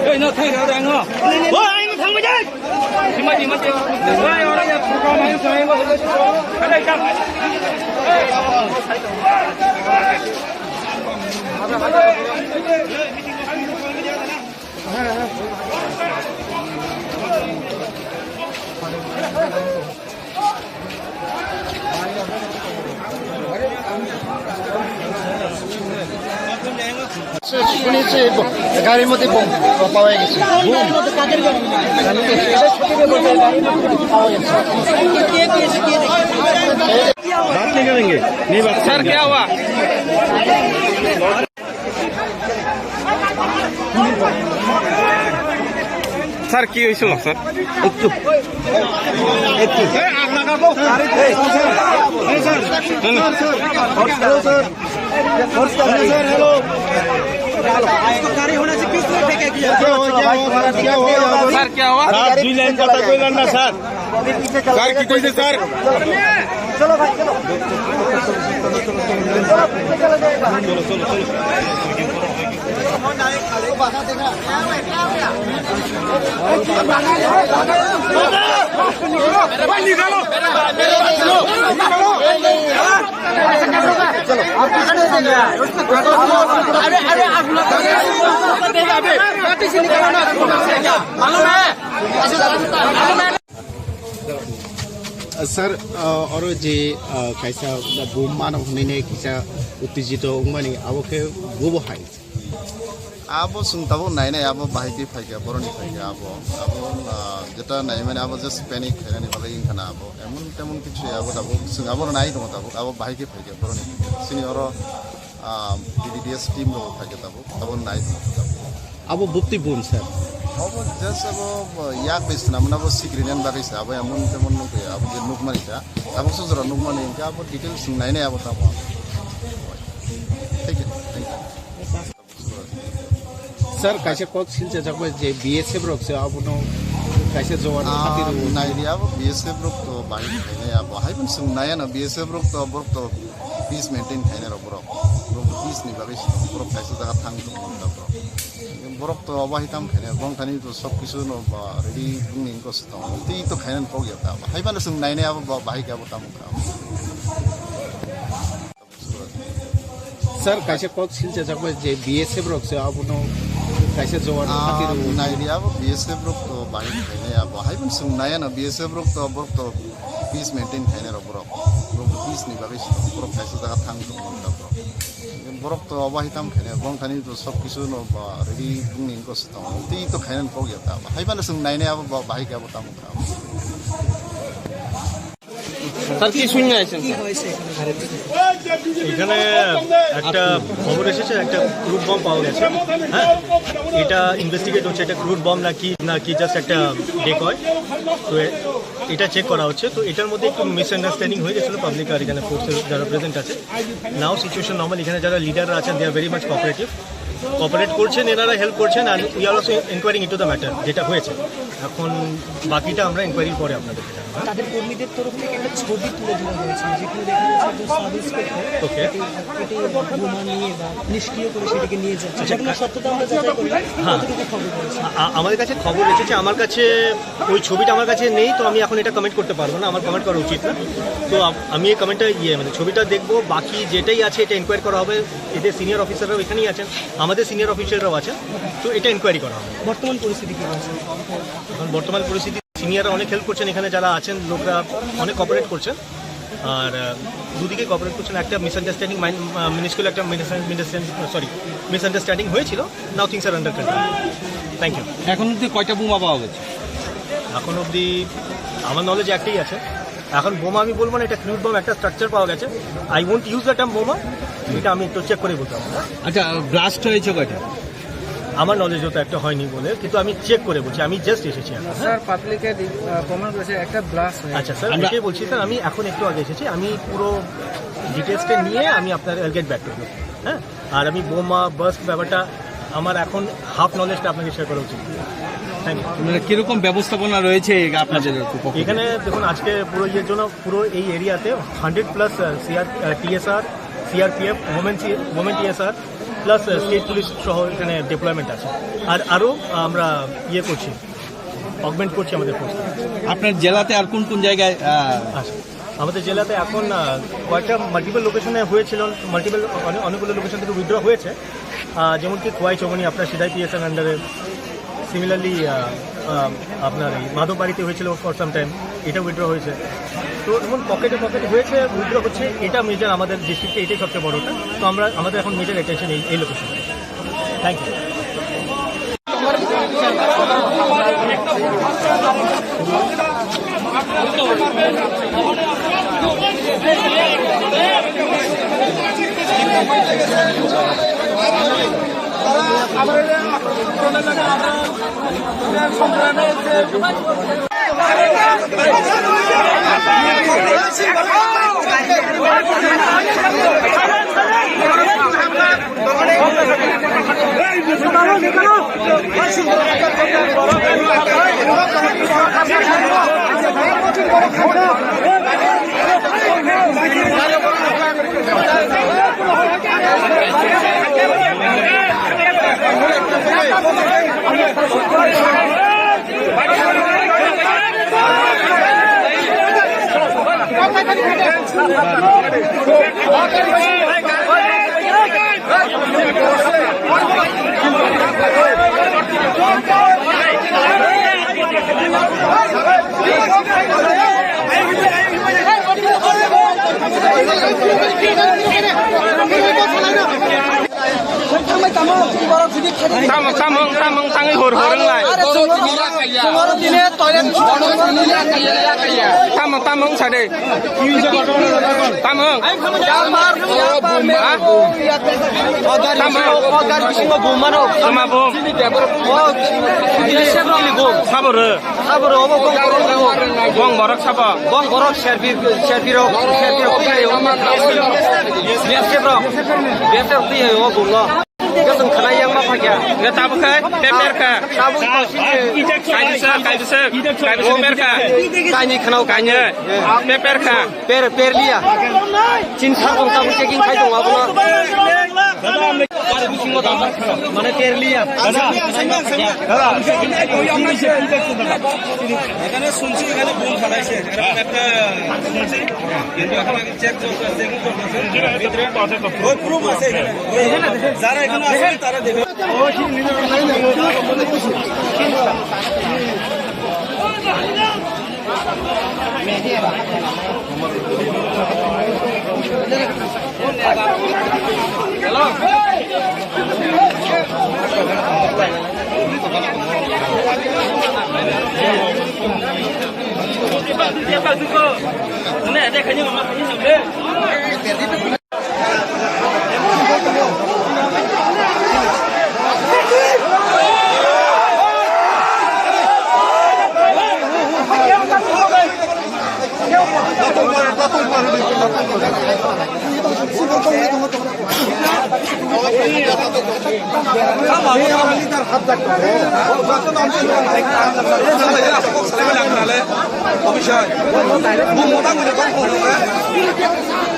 Ei, no, thang, thang, thang, no. O, ai, no, thang, bai, jai. Himati, himati. Oi, ora, ya, program, ai, sai, oi, oi, oi. Ada, ada. Kuni se bo-, gari mati bom pawa gisi. Bom. Gari mati pawa gisi. बात नहीं करेंगे, नहीं बात। सर, क्या हुआ? স্যার, কি হয়েছিল স্যার? একটু, একটু। স্যার, কি হওয়া? স্যার, দুই লাইন কথা কইলেন না স্যার। স্যার, কি কইছে sir? Sir, uh, oro je, uh, kaisa bom mano hwnwi kisa uttejito wngmani, abo khe bobo hai. Abo chwng tabuk nainai, abo bahai khe phaikha, boroni phaikha abo. Abo, ah, jeta naimani abo just panic khainani bagwi wngkha na abo. Emon temon kichu abo tabuk, chwng abo nai tongo tabuk, abo bahai khe phaikha, boroni phaikha. Chini oro, ah, B D D S team rok phaikha tabuk, abo nai tongo tabuk. Abo bukti bun, sir. Abo just abo, ah, yak bai swnamna abo sikri nani bagwi se, abo emon temon nukya, abo je nukmani kha. Abo sojora nukmani hwnkhe abo details chwng nainai abo tabuk. Thank you, thank you. Sir, kaisa kok silchajak bai je B S F rok se abono kaisa jowan Ah, khati rwo. Naidi abo B S F rok to bai khainai abo. Hai phano chwng nai ano B S F rok to borok to peace maintain khainai rok borok. Borok peace ni bagwi borok kaisa jaga thang tong borok. Borok to abo hai tam khainai bong thani to sob kisu no ba ready bung ni ko se tong. Tei to khainai kok ya ta. Hai phano chwng nainai abo ba-, bahai khe abo tamo kha. Sir, kaisa kok silchajak bai je B S F rok se abono kaisa jowan Ah, khati rwo. Naidi abo B S F rok to bai khainai abo. Hai phano chwng nai ano B S F rok to borok to peace maintain khainai rok borok. Borok peace ni bagwi borok kaisa jaga thang tong borok. Borok to abo hai tam khainai bong thani to sob kisu no ba ready bung ni ko se tong. Tei to khainai kok ya ta. Hai phano chwng nainai abo ba-, bahai khe abo tamo kha. Sir, কি শুনে আছেন, স্যার? এখানে একটা খবর এসেছে, একটা crude bomb পাওয়া গেছে। হ্যাঁ, এটা ইনভেস্টিগেট হচ্ছে, এটা ক্রুড বম নাকি, নাকি জাস্ট একটা ডেকয়। তো এ-, এটা চেক করা হচ্ছে। তো এটার মধ্যে একটু মিসআন্ডারস্ট্যান্ডিং হয়ে গেছিলো পাবলিক আর এখানে ফোর্সের যারা প্রেজেন্ট আছে। নাও সিচুয়েশন নর্মাল, এখানে যারা লিডাররা আছেন, they are very much cooperative, cooperate করছেন, এনারা হেল্প করছেন। And we are also inquiring into the matter, যেটা হয়েছে। এখন বাকিটা আমরা ইনকোয়ারির পরে আপনাদেরকে জানাবো। তাদের কর্মীদের তরফ থেকে একটা ছবি তুলে ধরা হয়েছে, যেখানে দেখা যাচ্ছে একজন সাব ইন্সপেক্টর ওকে। এটি, এটি বোমা নিয়ে বা নিষ্ক্রিয় করে সেটিকে নিয়ে যাচ্ছে। আচ্ছা, ঘটনার সত্যতা আমরা যাচাই করলাম। হ্যাঁ। কতটুকু খবর রয়েছে? আ-, আ-, আমাদের কাছে খবর এসেছে, আমার কাছে ওই ছবিটা আমার কাছে নেই, তো আমি এখন এটা কমেন্ট করতে পারবো না, আমার কমেন্ট করা উচিত না। তো আ-, আমি এই কমেন্টটা, ইয়ে, মানে, ছবিটা দেখবো, বাকি যেটাই আছে এটা ইনকোয়ারি করা হবে। এদের সিনিয়র অফিসাররাও এখানেই আছেন, আমাদের সিনিয়র অফিসাররাও আছেন, তো এটা ইনকোয়ারি করা হবে। বর্তমান পরিস্থিতি কি রয়েছে? এখন বর্তমান পরিস্থিতি, সিনিয়ররা অনেক হেল্প করছেন, এখানে যারা আছেন লোকরা অনেক কোঅপারেট করছেন। আর, আহ, দুদিকে কোঅপারেট করছেন। একটা মিসআন্ডারস্ট্যান্ডিং, মাইন-, আহ, মিনিস্কুল একটা মিসআন্ডারস্ট্যান্ডিং, সরি, মিসআন্ডারস্ট্যান্ডিং হয়েছিল। Now things are under control. Thank you. এখন অবধি কয়টা বোমা পাওয়া গেছে? এখন অবধি আমার নলেজে একটাই আছে। এখন বোমা আমি বলবো না, এটা ক্রুড বম, একটা স্ট্রাকচার পাওয়া গেছে। I won't use the term বোমা, এটা আমি একটু চেক করে বলতে পারবো। আচ্ছা, ব্লাস্ট হয়েছে কয়টা? আমার নলেজে তো একটা হয়নি বলে, কিন্তু আমি চেক করে বলছি, আমি জাস্ট এসেছি এখন। স্যার, পাবলিকে দি-, আহ, প্রমাণ করেছে একটা ব্লাস্ট হয়েছে। আচ্ছা স্যার, আমরা এটাই বলছি স্যার, আমি এখন একটু আগে এসেছি, আমি পুরো ডিটেলসটা নিয়ে আমি আপনার গেট ব্যাক করবো। হ্যাঁ, আর আমি বোমা বার্স্ট ব্যাপারটা আমার এখন হাফ নলেজটা আপনাকে শেয়ার করা উচিত। Thank you. মানে, কিরকম ব্যবস্থাপনা রয়েছে এই আপনাদের পক্ষ থেকে? এখানে দেখুন, আজকে পুরো ইয়ের জন্য পুরো এই এরিয়াতে hundred plus, uh, CR, uh, TSR, CRPF, women সি-, women TSR, plus, uh, state police সহ এখানে ডিপ্লয়মেন্ট আছে। আর আরও আমরা ইয়ে করছি, অগমেন্ট করছি আমাদের ফোর্স। আপনার জেলাতে আর কোন কোন জায়গায়, আহ, আচ্ছা, আমাদের জেলাতে এখন, আহ, কয়েকটা মাল্টিপল লোকেশনে হয়েছিল, মাল্টিপল অনেক, অনেকগুলো লোকেশন থেকে উইথড্র হয়েছে। আহ, যেমন কি খোয়াই চৌমনি আপনার সিদাই পিএসএন আন্ডারে, সিমিলারলি, আহ, আহ, আপনার এই মাধববাড়িতে হয়েছিল ফর সাম টাইম, এটা উইথড্র হয়েছে। তো এমন পকেটে পকেটে হয়েছে, উইথড্র হচ্ছে, এটা মেজর আমাদের ডিস্ট্রিক্টে, এটাই সবচেয়ে বড়টা। তো আমরা, আমাদের এখন মেজর অ্যাটেনশন এই, এই লোকেশনে। Thank you. Tamo, tamo, tamo, tangwi hor, hor wnglai. Tamo, tamo wngsa de. Tamo. Ha? Tamo. Tama bum. Sabo rw. Bong borok sabo. Bong borok serbi, serbi rok, serbi rok twi hai o. B S F rok, B S F rok twi hai o bung no. Khe chwng khna yang ma phakya. Nge tabuk khai, paper kha. Tabuk kaisi. Kaibisa, kaibisa, kaibisa paper kha. Kaini khna o kaini. Kaini. Paper kha. Per, per liya. Chin sar tong tabuk checking khai tong abono. Mane per liya. এখানে শুনছি এখানে বোম ফালাইছে, এরকম একটা শুনছি, কিন্তু এখন আগে চেক চলছে, চেকিং চলছে। ভিতরে ওই প্রুফ আছে এখানে, ওই যারা এখানে আছে তারা দেখে।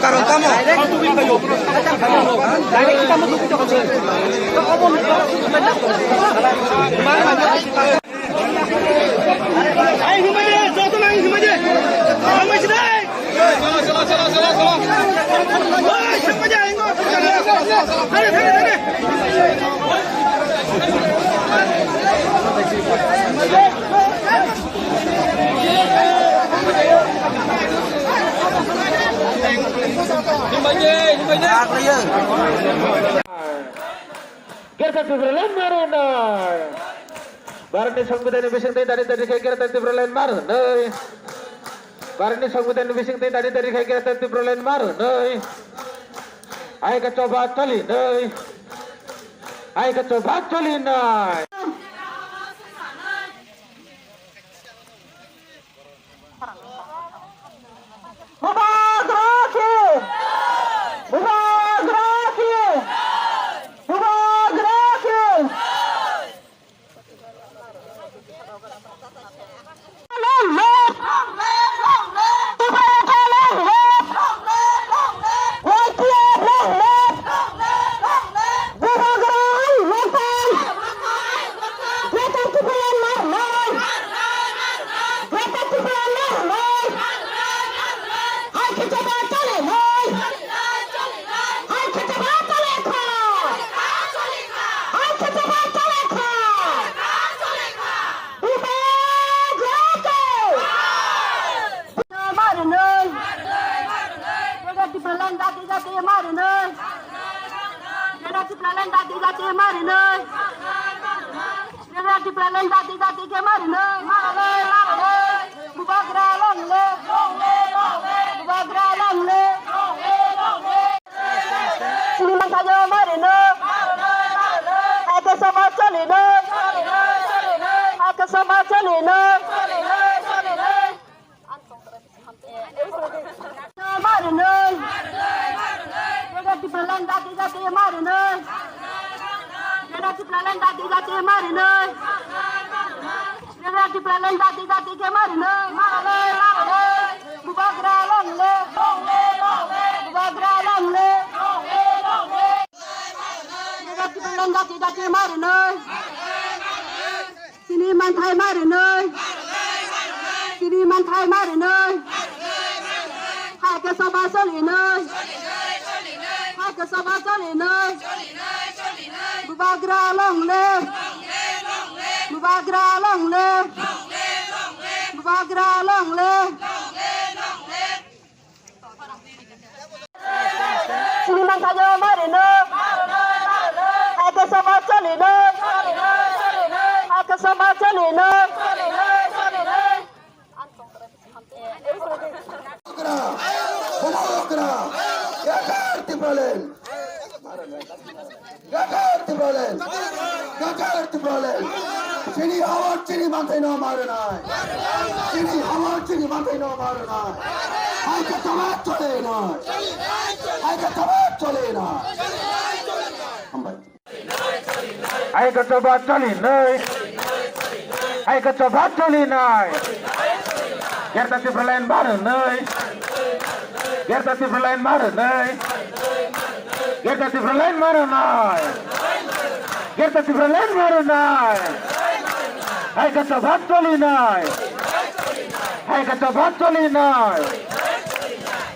Karon tamo? Greater Tipraland marunai. Bharatni Songbidanni bisingtwi dani dani khe Greater Tipraland marunai. Bharatni Songbidanni bisingtwi dani dani khe Greater Tipraland marunai. Ai ka choba cholinai. Ai ka choba cholinai. Bubagra ki! Bubagra ki! Bubagra ki! Long live! Long live! Long live! Bubagra long live! Long live! Long live! Y T F long live! Long live! Long live! Bubagra lokal! Greater Tipraland marnai! Greater Tipraland marnai! Hai khe choba cholinai! Hai khe choba cholikha! Hai khe choba cholikha! Bubagra lokal! Marnai! Greater Tipraland jati jati marnai! Greater Tipraland jati jati marnai! Greater Tipraland jati jati khe marnai! Marnai! Marnai! Bubagra long live! Bubagra long live! Chini masa yo marnai! Hai khe choba cholinai! Hai khe Marinoi. Greater Tipraland jati jati marinoi. Greater Tipraland jati jati marinoi. Greater Tipraland jati jati ke marinoi. Marinoi, marinoi. Bubagra long live. Bubagra long live. Greater Tipraland jati jati marinoi. Chini manthai marinoi. Chini manthai marinoi. Hai khe soba solinoi. Hai khe soba solinoi. Bubagra long live. Bubagra long live. Bubagra long live. Chini manthai marinoi. Hai khe soba solinoi. Hai khe soba solinoi. Bubagra, Bubagra, Greater Tipraland. Greater Tipraland! Greater Tipraland! Chini hawar chini manthai no marinai! Chini hawar chini manthai no marinai! Hai khe tama chole nai! Hai khe tama chole nai! Hambai. Hai khe tama chole nai! Hai khe tama chole nai! Greater Tipraland marinai! Greater Tipraland marinai! Greater Tipraland marinai! Greater Tipraland marinai! Hai khe tama chole nai! Hai khe tama chole nai!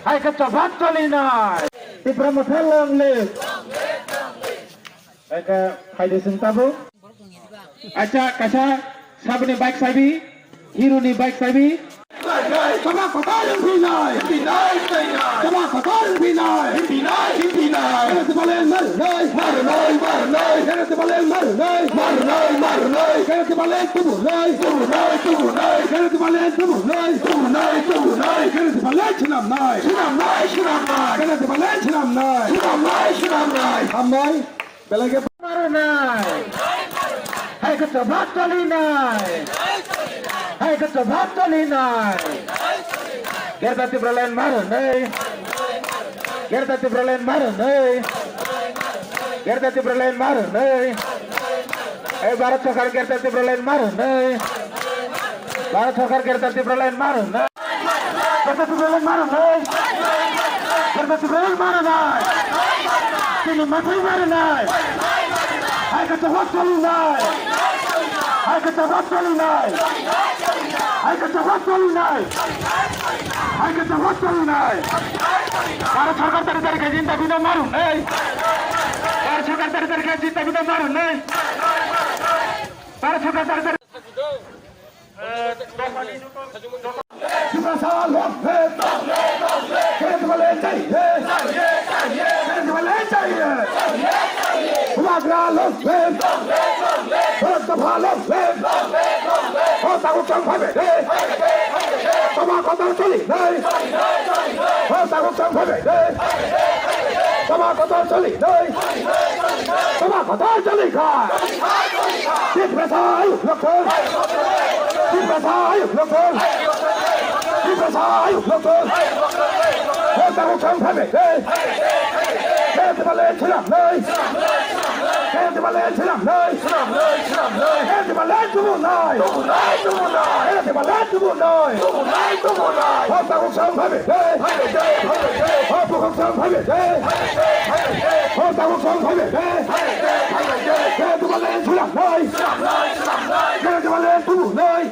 Hai khe tama chole nai! Tipra Motha long live! Hai khe phaidi chwng tabuk. Acha kaisa saboni bike sabi, hero ni bike sabi. Tama kotor hinphinai, hinphinai, hinphinai. Tama kotor hinphinai, hinphinai, hinphinai. Kene se balen marnai, marnai, marnai. Kene se balen marnai, marnai, marnai. Kene se balen tubunai, tubunai, tubunai. Kene se balen tubunai, tubunai, tubunai. Kene se balen swnamnai, swnamnai, swnamnai. Kene se balen swnamnai, swnamnai, swnamnai. Hambai. Belai khe marinai. Hai khe tama chole nai. Hai khe tama chole nai. Greater Tipraland marinai. Greater Tipraland marinai. Greater Tipraland marinai. Ei Bharat Sarkar Greater Tipraland marinai. Bharat Sarkar Greater Tipraland marinai. Greater Tipraland marinai. Greater Tipraland marinai. Chini manthai marinai. Hai khe tama chole nai. Hai khe tama chole nai. Hai khe tama chole nai. Hai khe tama chole nai. Bharat Sarkar tari tari khe jinta bina marinai. Bharat Sarkar tari tari khe jinta bina marinai. Bharat Sarkar tari tari Tiprasa long live! Kene se balen chahiye! Kene se balen chahiye! Bubagra long live! Bharat Dopha long live! O tabuk chwng phaibai de! Tama kotor chole nai! O tabuk chwng phaibai de! Tama kotor chole nai! Tama kotor chole kha! Tiprasa ayuk lokthung! Tiprasa ayuk lokthung! Tiprasa ayuk lokthung! Hota kok chwng phaibai de! Kene se balen swnamnai! Kene se balen swnamnai! Kene se balen tubunai! Kene se balen tubunai! Hota kok chwng phaibai de! Hota kok chwng phaibai de! Hota kok chwng phaibai de! Kene se balen swnamnai! Kene se balen tubunai!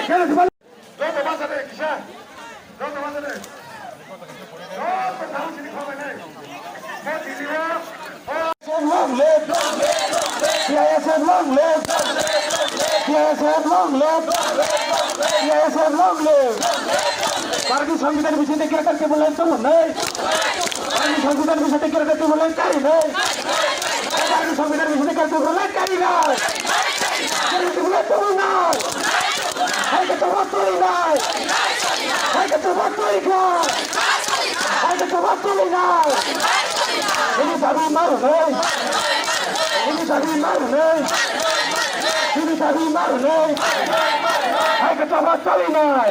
Kene se balen Joto basa de, kisa. Joto basa de. Joto thawi sini khabai nai. Mo tini o. Long live! T I S F long live! T I S F long live! T I S F long live! Bharatiya Songbidan bisingtwi Greater Tipraland tubunai. Bharatiya Songbidan bisingtwi Greater Tipraland karinai. Bharatiya Songbidan bisingtwi Greater Tipraland karinai. Greater Tipraland tubunai. Hai khe tama chole nai. Hai khe tama chole kha. Hai khe tama chole nai. Ini sabi marinai. Ini sabi marinai. Ini Marinai. Hai khe tongma chalinai.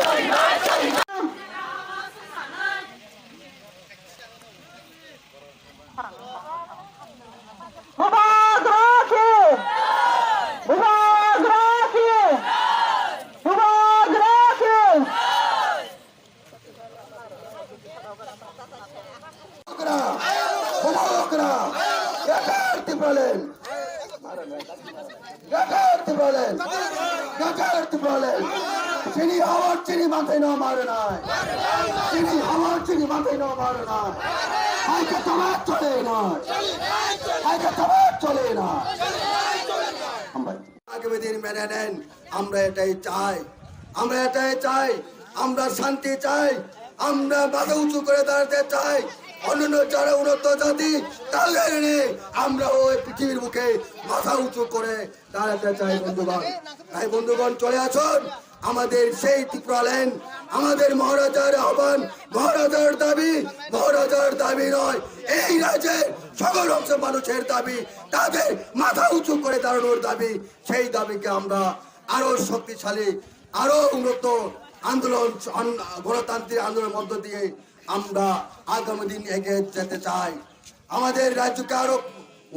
Bubagra ki! Bubagra ki! Bubagra ki! Bubagra! Bubagra! Get out Tipraland! Get out Tipraland! Get out Tipraland! Chini hamar chini manthai no marinai! Chini hamar chini manthai no marinai! Hai khe tama chole na! Hai khe tama chole na! Hambai. আগামী দিন মেনে নেন, আমরা এটাই চাই, আমরা এটাই চাই, আমরা শান্তি চাই, আমরা মাথা উঁচু করে দাঁড়াতে চাই। অন্যান্য যারা উন্নত জাতি, তাদের নিয়ে আমরা ওই পৃথিবীর বুকে মাথা উঁচু করে দাঁড়াতে চাই বন্ধুগণ। তাই বন্ধুগণ, চলে আসুন, আমাদের সেই ত্রিপুরাল্যান্ড, আমাদের মহারাজার আহ্বান, মহারাজার দাবি, মহারাজার দাবি নয়, এই রাজ্যের সকল অংশ মানুষের দাবি, তাদের মাথা উঁচু করে দাঁড়ানোর দাবি। সেই দাবিকে আমরা আরো শক্তিশালী, আরো উন্নত আন্দোলন, আন-, গণতান্ত্রিক আন্দোলনের মধ্য দিয়ে আমরা আগামী দিন এগিয়ে যেতে চাই। আমাদের রাজ্যকে আরো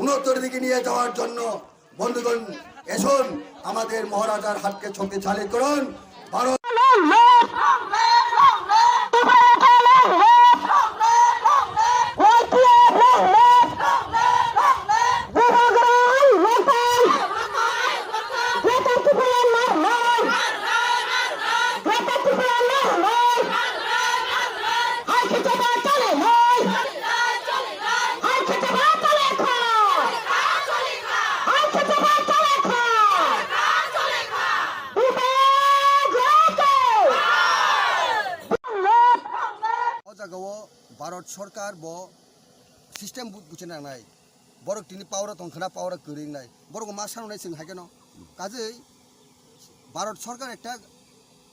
উন্নতর দিকে নিয়ে যাওয়ার জন্য বন্ধুগণ, এসুন, আমাদের মহারাজার হাতকে শক্তিশালী করুন। Bharat O jaga o Bharat Sarkar bo system bu-, buchina nangnai. Borok tini power o tong khna, power o kwrwi wngnai. Borok ma sanwnai chwng hai kheno. Kajei Bharat Sarkar ekta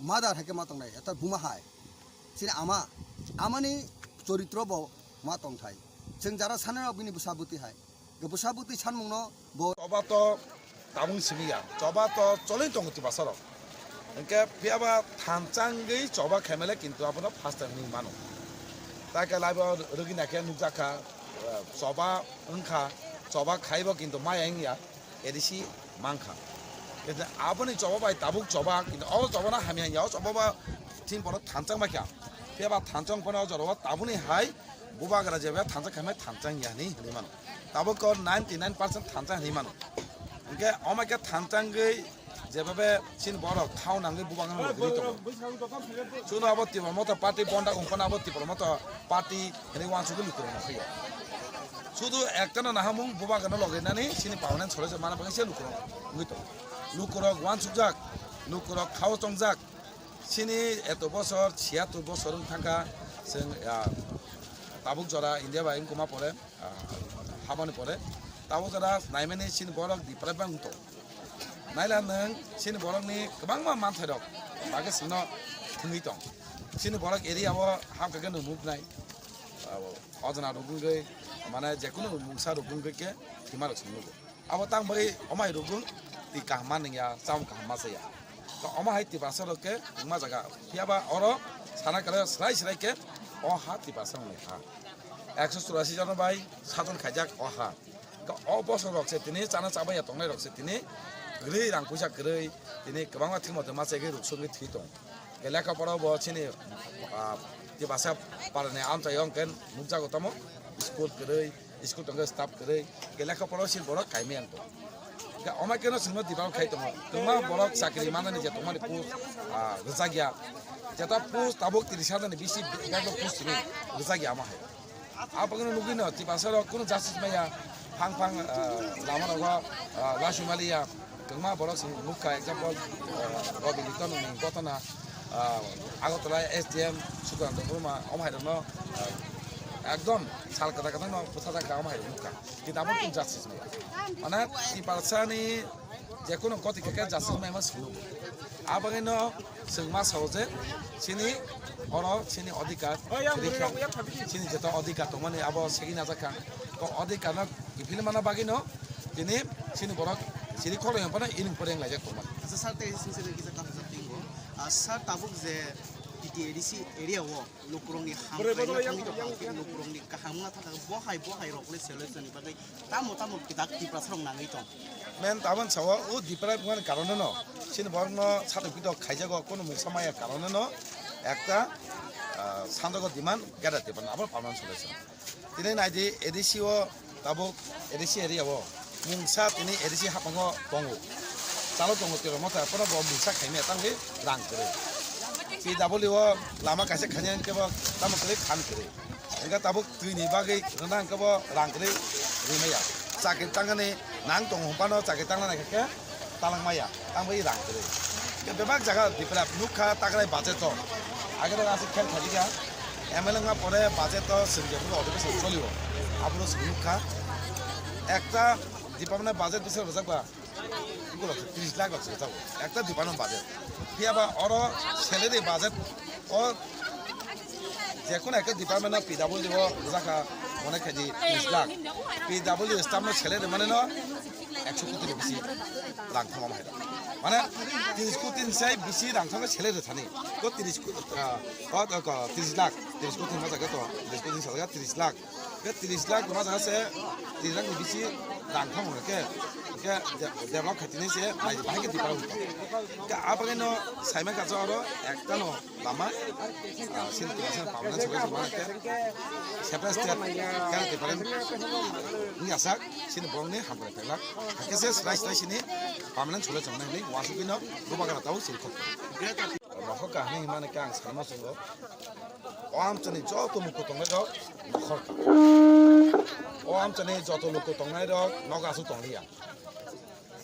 mother hai khe ma tongnai, ekta buma hai. Chini ama, amani choritro bo ma tongthai. Chwng jara sanai rok bini bwsa bwtwi hai. Bwsa bwtwi sanmungno bo. Choba to tabung simi ya. Choba to cholwi tongo Tiprasa rok. Hwnkhe phiyaba thanchangwi choba khaimale kintu abono first time hinwi mano. Tai khe laibo rwgwi naikhe nukjakha, eh, choba wngkha, choba khaibo kintu maya wngya. A D C mankha. Kintu aboni choba bai tabuk choba, kintu o choba no hamya ya, o choba ba tin bono thanchang bai kha. Phiya ba thanchang phano o jora o tabuni hai bubagra jeba thanchang khamai thanchang ya hinwi hinwi mano. Tabuk ko ninety nine percent thanchang hinwi mano. Hwnkhe o mai khe thanchang gwi jeba be chini borok thao nangwi bubagra no logwi tongo. Chuno abo Tipra Motha Party bonda wngphano abo Tipra Motha Party hinwi wansugwi lukurok no phiya. Sudu ekta no nahamung bubagra no logainani chini permanent solution mana bagwi se lukurok wngwi tongo. Lukurok wansukjak, lukurok khao chongjak. Chini eto bosor, siyattor bosor wng thangkha chwng, ah, tabuk jora India bai wngkuma pore, ah, habani pore. Tabuk jora naimani chini borok development wng tongo. Naila nwng chini borokni kwbangma manthairok bagwi chwngno thwngwi tong. Chini borok area o hapkha khe nwng nuknai. Abo ojona rok wngwi, mane, jekunu mungsa rok wngwi khe thwima rok se nugo. Abo tang bagwi omai rok wng twi kaham ma nungya, chamung kaham ma chaya. To omo hai Tiprasa rok khe wngma jaga. Phiya ba oro sana kale srai srai khe o ha Tiprasa ni ha. Ekso churasi jon bai sajon khaijak o ha. To o bosor rok se tini chana chabaiya tongnai rok se tini kwrwi rang puisa kwrwi tini kwbangma thwimo tongma chegwi ruk sogwi thwi tong. Lekha pora bo chini, ah, Tiprasa parani amchaio hwnkhe nukjago tamo school kwrwi, school tongkhe staff kwrwi, lekha pora si borok kaimiyang tong. Hwnkhe omo khe no chwngno develop khai tongo. Kwbangma borok chakri manani je tongmani post, ah, rwjakya. Jeta post tabuk tris hajar ni bisi bebak post simi rwjakya omo hai. Abagwino nugwino Tiprasa rok kunu justice maya, phang phang, ah, lama rogo, ah, lasu maliya, kwbangma borok se nukha, example, ah, Robi Liton ni gotona, ah, Agartala S D M Sukranta Burma, omo hai rokno, ah, ekdom sal kwtal kwtal no bwthajak kha, omo hai rok nukha. Kintu abo kunu justice maya. Mane Tiprasa ni jekunu goti khe justice maima sulu. Abagwino chwng ma sao je chini oro chini odhikar rikha, chini jeto odhikar tongmani abo segwi najakha. To odhikar no kiphilmana bagwino tini chini borok Chini khorang phano ini pore wng laijak tongma. Asa sir, tei sini sini kisa kaham sa tingo. Ah, sir, tabuk je T T A D C area o lukurokni hamkrai na thangwi tong, lukurokni kaham na thangwi bohai bohai rokni solution ni bagwi tamo tamo kidak Tiprasa rok nangwi tong. Men tabon sawa o Dipra bumani karon no. Chini borok no sato pito khaijago kono mungsa maya karon no. Ekta, ah, sandogo demand gada Tiprasa abo permanent solution. Tini naidi A D C o tabuk A D C area o mungsa tini A D C haphango tongo. Chalo tongo tiro motha pono bo mungsa khaimya tangwi rang kwrwi. P W o lama kaisa khainai kebo tamo kwrwi khan kwrwi. Engka tabuk twini bagwi rwna engka bo rang kwrwi rimaya. Chakri tangani nang tongo hwnphano chakri tangna naikha khe talang maya, tang bai rang kwrwi. Khe bebak jaga Tripura nukha takrai budget o. Age daga aswk khel khaijikha, M L A wngma pore budget o swng jephuru odhibeson cholio. Aboro swng nukha. Ekta department budget bising rwjak ba, tris lakh rok se rwjago. Ekta department budget. Phiya ba oro salary budget o Jekunu ekta department o P W D o rwjakha, mone khaidi tris lakh. P W D staff no salary mane no ekso koti ni bisi rang thangma hai. Mane tris koti ni sai bisi rang thangma salary thani. Ko tris ko, ah, ko, ko, ko, tris lakh, tris koti ma jaga to, tris koti ni sa jaga tris lakh. Ke tris lakh ma jaga se tris lakh ni bisi rang thangma ke. Ke de-, develop khaitini se bai, bai ke develop. Ke abagino saima kacha oro ekta no lama, ah, sini tiga sini permanent solution mana ke, separate state, kera different, ni asak, sini borokni hamkrai phailak, hakhe se slai slai sini permanent solution nai ni, wasukino bubagra tau sini khok. Nokhor kahini himani ke ang sanma sungo, o amchani joto luku tongnai rok, nokhor ka. O amchani joto luku tongnai rok, nogo asuk tongliya.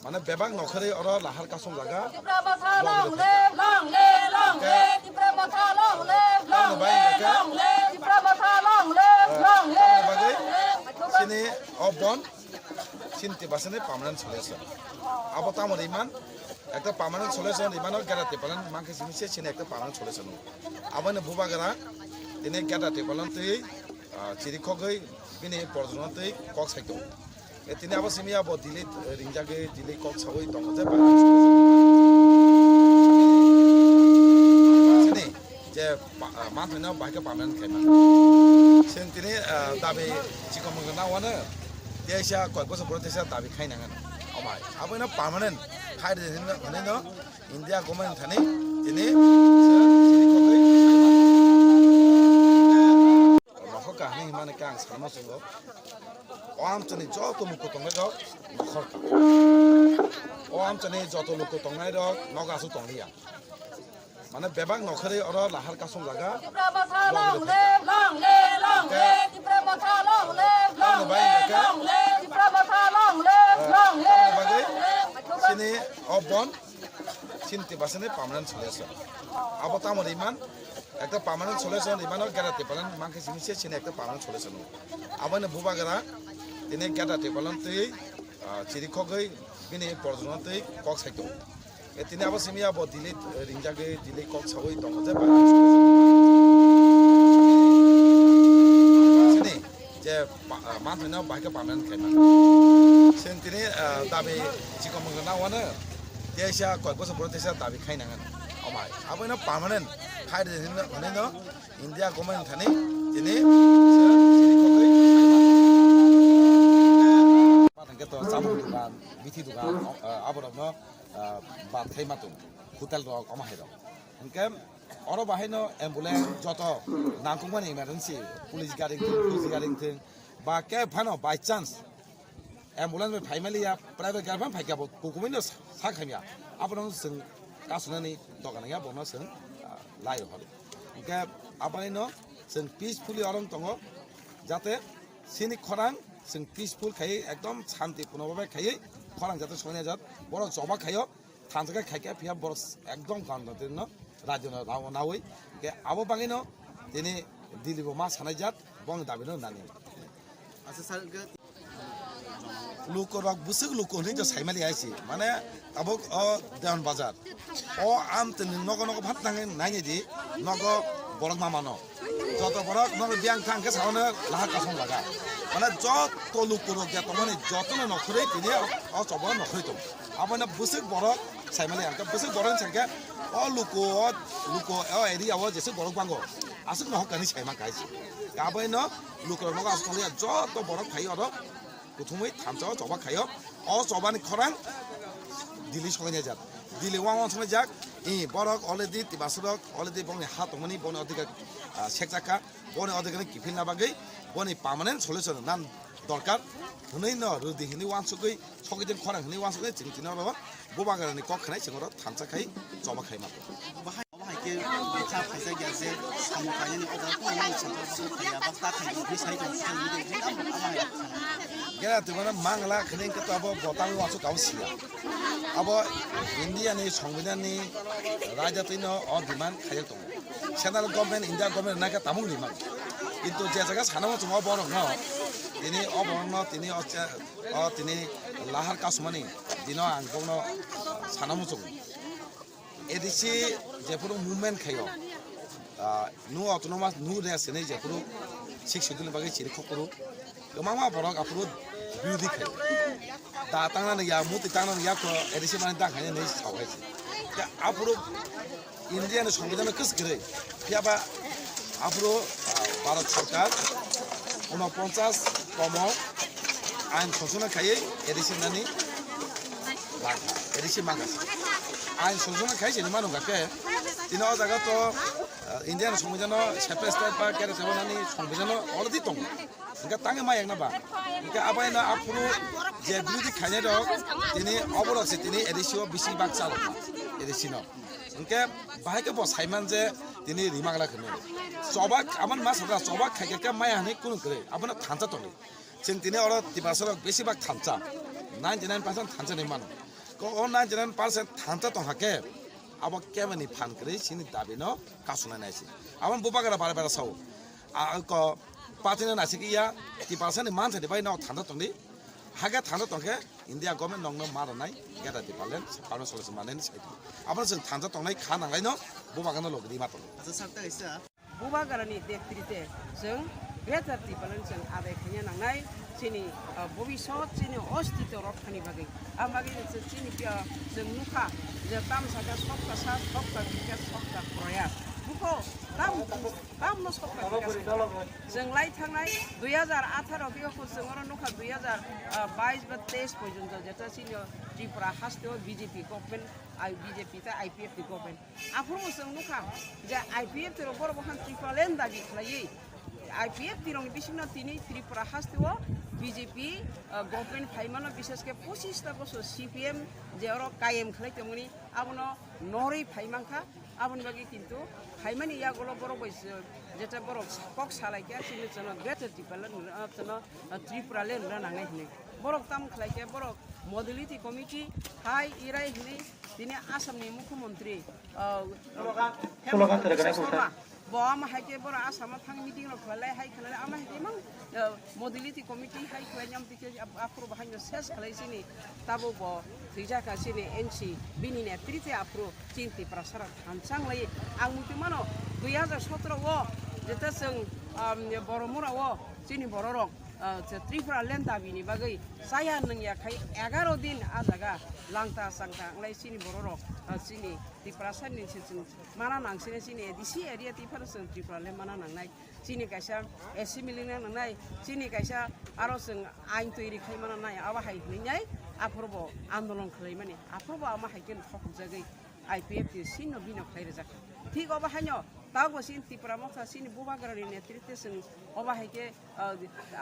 Mane bebak nokhorwi oro lahar kasong jaga. Tipra Motha long live, long live, long live. Tipra Motha long live, long live, long live. Tipra Motha long live, long live, long live. Sini o bon, sini tiba sini permanent solution. Abo tamo riman, ekta permanent solution rimano gera tipalan mangke sini se sini ekta permanent solution. Abo ni bubagra, tini gera tipalan twi, ah, chiri khogwi, bini porjono twi kok sai tongo. E tini abo simi abo delete, eh, ringjagwi delete kok sawi tongo je ba-, sini je pa-, ah, manthai no bahai khe permanent khaima. Sini tini, ah, dabi chikon mungkha na wano teisa koi bosor pore teisa dabi khai nangan. Omai abo no permanent khai de hino, hino India government thani tini se sini khogwi. Nokhor kahini himani ke ang sanma sungo. O amchani joto luku tongnai rok nokhor ka. O amchani joto luku tongnai rok nogo asuk tongliya. Mane bebak nokhorwi oro lahar kasong jaga. Tipra Motha long live, long live, long live. Tipra Motha long live, long live, long live. Tipra Motha long live, long live, long live. Sini o bon, sini tiba sini permanent solution. Abo tamo riman, ekta permanent solution rimano gera tipalan mangke sini se sini ekta permanent solution. Abo ni bubagra tini gera tipalan twi, ah, chiri khogwi bini porjono twi kok sai tongo. E tini abo simi abo delete, eh, ringjagwi delete kok sawi tongo je ba-, sini je pa-, ah, manthai no bahai khe permanent khaima. Sini tini, ah, dabi chikon mungkha na wano teisa koi bosor pore teisa dabi khai nangan. Omai abo no permanent khai de hino, hino India government thani tini se sini khogwi. Patang khe to chamung dukan, bithi dukan, o, ah, aborok no, ah, bad khai ma tung, hotel rok, omo hai rok. Hinkhe oro bahai no ambulance joto nangkukmani emergency, police gari thung, police gari thung, ba khe phano by chance ambulance bai phaimaliya, private gari phano phaikha bo kukumui no sa khamya. Abono chwng kasunani doga nangya, bono chwng, ah, lai rw horo. Hinkhe aboni no chwng peacefully oro wng tongo, jate sini khorang chwng peaceful khaiwi ekdom shanti puno bai khaiwi khorang jate soknai jat, borok choba khaio. Thansa khe khai khe phiya borok ekdom ganda tini no rajyo no rao nawi. Ke abo bagwi no tini Delhi bo ma sanai jat bong dabi no nani. Asa sal ke luku rok bwswk luku hinwi to saimali aisi. Mane tabuk o Dewan Bazar. O am tini nogo nogo phat nang nai di nogo borok ma mano. Joto borok nogo biyang thang khe saono lahar kasong laga. Mane joto luku rok ya tongmani joto no nokhorwi tini o, o chobo nokhorwi tongo. Abono bwswk borok saimani ang khe, bwswk borok ni sakhe o luku o, luku o area o jeswk borok bango aswk no hokani saima kaisa. Abono lukurok nogo aswk ya joto borok phai oro kuthumui thansa o choba khaio. O chobani khorang Delhi songwi jak. Delhi wang wang songwi jak. I borok already Tiprasa rok already bongni ha tongmani bongni odhikar, ah, sekjakha. Boni odhikar ni kiphilna bagwi boni permanent solution nan dorkar hwnwi no rwdi hwnwi wansugwi sokijin khorang hwnwi wansugwi chwng tini oro Bubagrani kok khnai chwng oro thansa khai choba khai mano. Bahai, bahai khe bwkha phaijak ya je samung kainani o jaga tongmani chwng kok suk phaiya ba ta khai hwnwi sai tong khe hwnwi tong khe bahai. Gera twi mano mangla khwnwi khe to abo botang wansuk kabo siya. Abo India ni Songbidan ni raida twi no o demand khaijak tongo. Central government, India government naikha tamung rimang. Kintu je jaga sana muchungo borok no, tini o borok no, tini o cha-, o tini lahar kasumani dino ang bokno sana muchungo. A D C jephuru movement khaio, ah, nu autonomous, nu rest hinwi jephuru Sixth Schedule ni bagwi chini khokphuru. Kwbangma borok aphuru birodi khai. Da tangnani ya, muti tangnani ya, to A D C mani da khainani sao hai se. Ya aphuru India ni Songbidan no kwswk kwrwi. Phiya ba aphuru, ah, Bharat Sarkar unoponchas tomo ain sosona khaiwi A D C nani bangkha, A D C mangkha. Ain sosona khai se ni manu ga khe tini o jaga to, ah, India ni Songbidan no separate state ba kere tebo nani Songbidan no already tongo. Hingke tangwi ma yakna ba. Hingke abaino aphuru je birodi khainai rok tini oborok se tini A D C o bisi bak chalok ma A D C no. Hingke bahai khe bo saiman je tini rimak la kheno. Chobak aman ma sabra chobak khaikhe khe maya hinwi kunu kwrwi abono thansa tongwi. Chwng tini oro Tiprasa rok bisi bak thansa. Ninety nine percent thansa ni mano. Ko o ninety nine percent thansa tong hakhe abo kemani phan kwrwi chini dabi no kasunai nai se. Abo Bubagra bara bara sao. A ko Patino nasik iya, Tiprasa ni mansa ni bai no thanda tongdi. Hake thanda tongkhe India government nongno ma rwnai, geta Tipraland, Parliament solution manani sai tong. Abono chwng thanda tongnai kha nanglai no, bo bagano logri ma tongo. Acha sak ta kaisa. Bubagrani netrite chwng Greater Tipraland chwng adai khaina nangnai, chini, ah, bobisot chini ostito rok thani bagwi. Ang bagwi chwng chini, ah, chwng nukha je tam sakha sokta sa, sokta bikha, sokta proyas. Buko tam Tamno sokha bikha. Chwng lai thangnai dui hajar atharo khe chwng oro nukha dui hajar bais ba teis porjonto jeta chini Tripura haste o B J P government, I, B J P ta I P F ni government. Aphuru chwng nukha je I P F T rok borok bokhan Tripura land dabi khlaiwi. I P F T rokni bisingno tini Tripura haste o B J P, ah, government phaimano, bishesh khe pochis ta bosor C P M je oro kayem khlai tongmani abono norwi phai mankha. Aboni bagwi kintu phaimani yagulo borok bai se, jeta borok kok salai khe chini chwngno Greater Tipraland rwna, ah, chwngno, ah, Tripura le rwna nangnai hinwi. Borok tamo khlai khe borok Modality Committee hai irai hinwi tini Assam ni Mukhyamantri, ah, Hemanta Biswa Sarma bo ama hai khe borok Assam o thang meeting rok khlai lai hai khlai lai ama hai khe mang, ah, Modality Committee hai khlai nyam tike aphuru bo haino ses khlai chini tabuk bo thwijak kha chini N C bini netrite aphuru. Chini Tiprasa rok thansa wng lai ang muitu mano dui hajar sotro o jeta chwng, um, Boromura o chini borok rok, uh, Tripura land dabi ni bagwi chaya nungya khai egaro din a jaga langta changta wng lai chini borok rok, uh, chini Tiprasa ni se chwng mana nang sini chini A D C area twi phano chwng Tripura land mana nangnai. Chini kaisa assembly nang nangnai, chini kaisa aro chwng ain twi ri khai mana nai abo hai hinwi nai aphuru bo andolon khlai mani aphuru bo ama hai khe thok jagwi. I P F T sino bino khlai rijak. Thik obo haino tabukbo chini Tipra Motha chini Bubagrani netrite chwng obo hai khe, ah,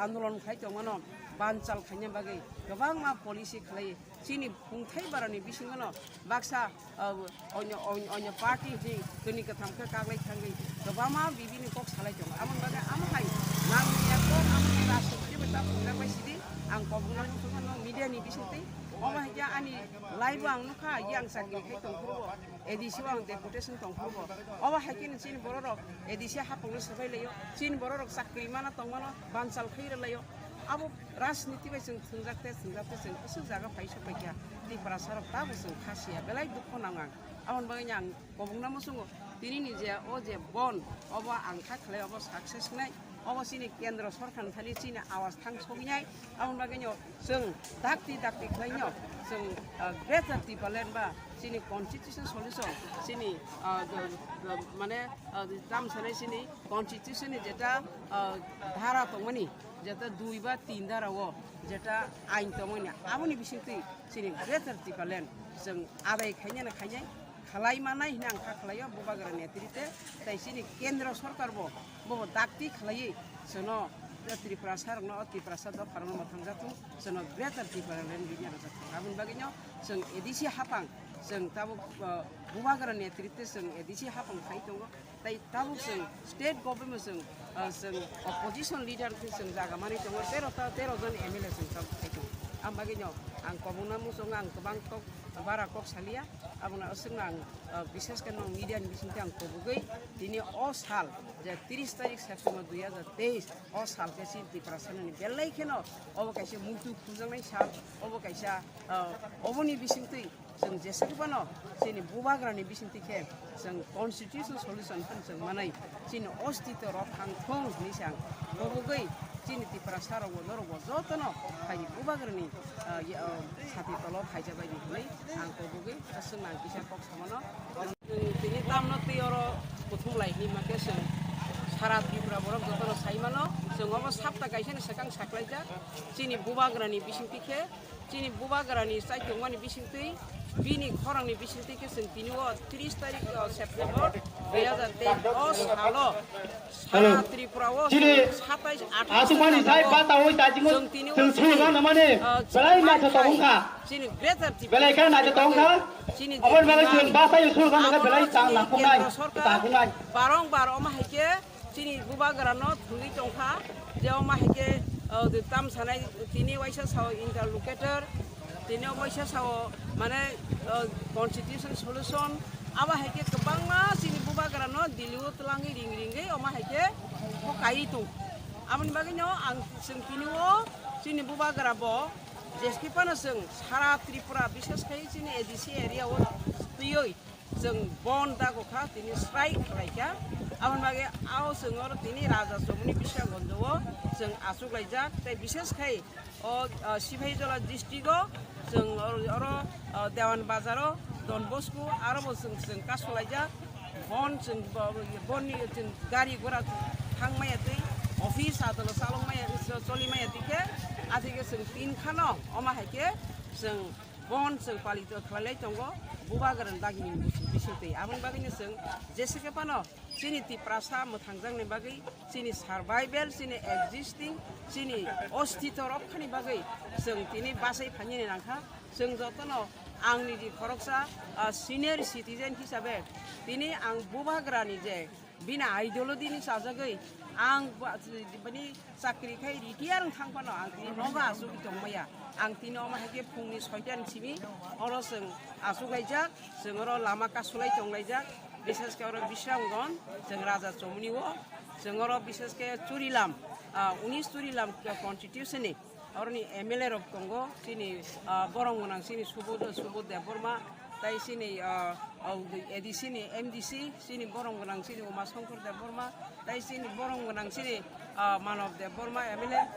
andolon khlai tongmano banchal khaina bagwi kwbangma policy khlai chini phungthai barani bisingono baksa, ah, onyo, onyo, onyo party hi tini kwtham khe kaglai thangwi kwbangma bibini kok salai tongo. Aboni bagwi amo hai nangni ekdom amo hai rajniti bai ta phungjak bai sidi ang kobokno muchungmano media ni bisingtwi omo hai khe ani live o ang nukha yang chakri khai tongphuru. A D C o ang deputation tongphuru bo. Obo hai khe chini borok rok A D C hapung no swbai laio. Chini borok rok chakri mana tongmano banchal khai rwlaio. Abo rajniti bai chwng thwngjak te thwngjak te chwng aswk jaga phai sok bai kha. Tiprasa rok tabuk chwng kha siya belai dukho nango ang. Aboni bagwi ang kobokno muchungo tini ni je o je bon obo ang kha khlai obo success nai. Obo chini kendro sorkar thani chini awas thang sogwi nai. Aboni bagwi no chwng dakti dakti khlai no chwng, ah, Greater Tipraland ba chini constitution solution chini, ah, mane, ah, tam sanai chini constitution ni jeta, ah, dhara tongmani jeta dui ba tin dhara o jeta ain tongmani aboni bisingtwi chini Greater Tipraland chwng adai khainai khainai khalai manai hwnwi ang kha khlaio Bubagra netrite, tei chini kendro sorkar bo bobo dakti khlaiwi chwngno Tiprasa rokno o Tiprasa dopha rokno mwthangjathung, chwngno Greater Tipraland bini rwjathung. Aboni bagwino chwng A D C haphang chwng tabuk, uh, Bubagra netrite chwng A D C haphang khai tongo. Tai tabuk chwng state government chwng, ah, chwng opposition leader khe chwng jaga manwi tongo, tero ta, tero jon M L A chwng tabuk khai tongo. Ang bagwi no ang kobongna muchungo ang kwbang kok bara kok salia, abono aswkno ang, ah, bishesh khe nwng media ni bisingtwi ang kubugwi tini o sal je tris tarik September dui hajar teis o sal khe chini Tiprasa ni belai kheno obo kaisa muitu khuljaknai sal, obo kaisa, ah, oboni bisingtwi Chwng jeswk phano chini Bubagrani bisingtwi khe chwng constitution solution phano chwng manwi chini ostitw rok thang thung hwnwi se ang kubugwi chini Tiprasa rokbo norokbo jotono phaini Bubagrani, ah, ye, ah, sati tolo phaijak bai di hwnwi ang kubugwi aswk nang kisa kok samano. Chwng tini tamno twi oro kuthum lai hinwi ma khe chwng sara Tripura borok jotono sai mano. Chwng obo sapta kaisani swkang saklaijak chini Bubagrani bisingtwi khe. Chini Bubagrani chaitokmani bisingtwi, bini khorangni bisingtwi khe chwng tini o tris tarik, o, September dui hajar teis o salo sara Tripura o chini satais athais aswkmani jai jagao bata oi dajingo chwng tini o chwng chini, solo na mane, ah, belai naithotok wngkha. Chini Greater Tipraland belai khe naithotok wngkha. Chini aboni bagwi chwng basa yo solo na belai chini tang langkuknai, kendro sorkar tangkuknai. Barong bar omo hai khe Chini Bubagrano thwngwi tongkha, je omo hai khe, o, tam sanai tini waisa sao interlocutor, tini waisa sao mane, o, constitution solution, abo hai khe kwbangma chini Bubagrano Delhi o twlangwi ring ringwi omo hai khe kok kaiwi tong. Aboni bagwino ang chwng tini o chini Bubagra bo jeski phano chwng sara Tripura, bishesh khai chini A D C area o twiwi Chwng bon dago kha, tini srai khlai kha. Aboni bagwi ao chwng oro tini Raja Chomoni Biswaganja o chwng achuk laijak. Tei bishesh khai o, o, Sipahijala district o chwng oro, oro, o, Dewan Bazar o Don Bosco aro bo chwng, chwng kasu laijak. Bon chwng bo, bonni chwng gari gora thang maya twi, office adalo chalok maya, choli maya twi khe, athai khe chwng tin khano omo hai khe chwng Bon chwng palito khlailai tongo, Bubagrani dagini bisingtwi. Aboni bagwino chwng jeswk phano chini Tiprasa mwthangjakni bagwi, chini survival, chini existing, chini ostitw rokkhani bagwi chwng tini bachai phainani nangkha. Chwng jotono angni di khoroksa, ah, senior citizen hisabe tini ang Bubagrani je Bini ideology ni sajagwi ang ba-, bini chakri khai retire wng thang phano ang tini nogo achugwi tongmaya. Ang tini omo hai khe phungni soita ni simi oro chwng achuk laijak, chwng oro lama kasulai tong laijak, bishesh khe oro Bisramganj, chwng Raja Chomoni o, chwng oro bishesh khe Churilam, ah, unis Churilam constituency ni Oroni M L A rok tongo, chini, ah, borong gwnang chini Subodh, Subodh Debbarma, tai chini, ah, ah, A D C ni M D C, chini borong gwnang chini Uma Shankar Debbarma, tai chini borong gwnang chini, ah, Manav Debbarma M L A.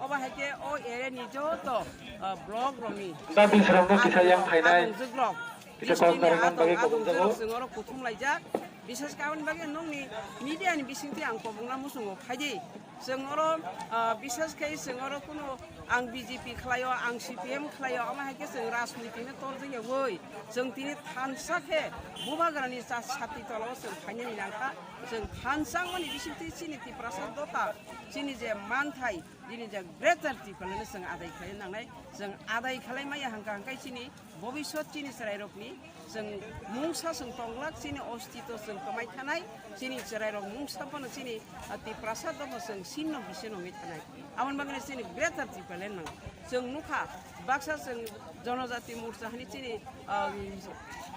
Obo hai khe o area ni joto, ah, block rokni Bisramganj kisa yang phainai. Adongjwk rok. Kisa kok District ni karwi nang bagwi adong, adong kobong jago. Jwrwk chwng oro kuthum laijak. Bishesh khe aboni bagwi nokni media ni bisingtwi ang kobongna muchungo phaidi. Chwng oro, ah, bishesh khe chwng oro kuno ang B J P khlaio, ang C P M khlaio, omo hai khe chwng rajniti no torjak yawi. Chwng tini thansa khe Bubagrani cha sati tolao chwng phainani nangkha. Chwng thansa wngmani bisingtwi chini Tiprasa dopha, chini je manthai, chini je Greater Tipraland no chwng adai khlai nangnai. Chwng adai khlai maya hangka hangkai chini Bobiswt chini chwrairokni chwng mungsa chwng tonglak, chini ostitw chwng kwmai thanai, chini chwrairok mungsa phano chini, ah, Tiprasa dopha chwng sinno bisino wngwi thanai. Aboni bagwino chini Greater Tipraland nang. Chwng nukha, baksa chwng Jonojati Morcha hani chini, ah,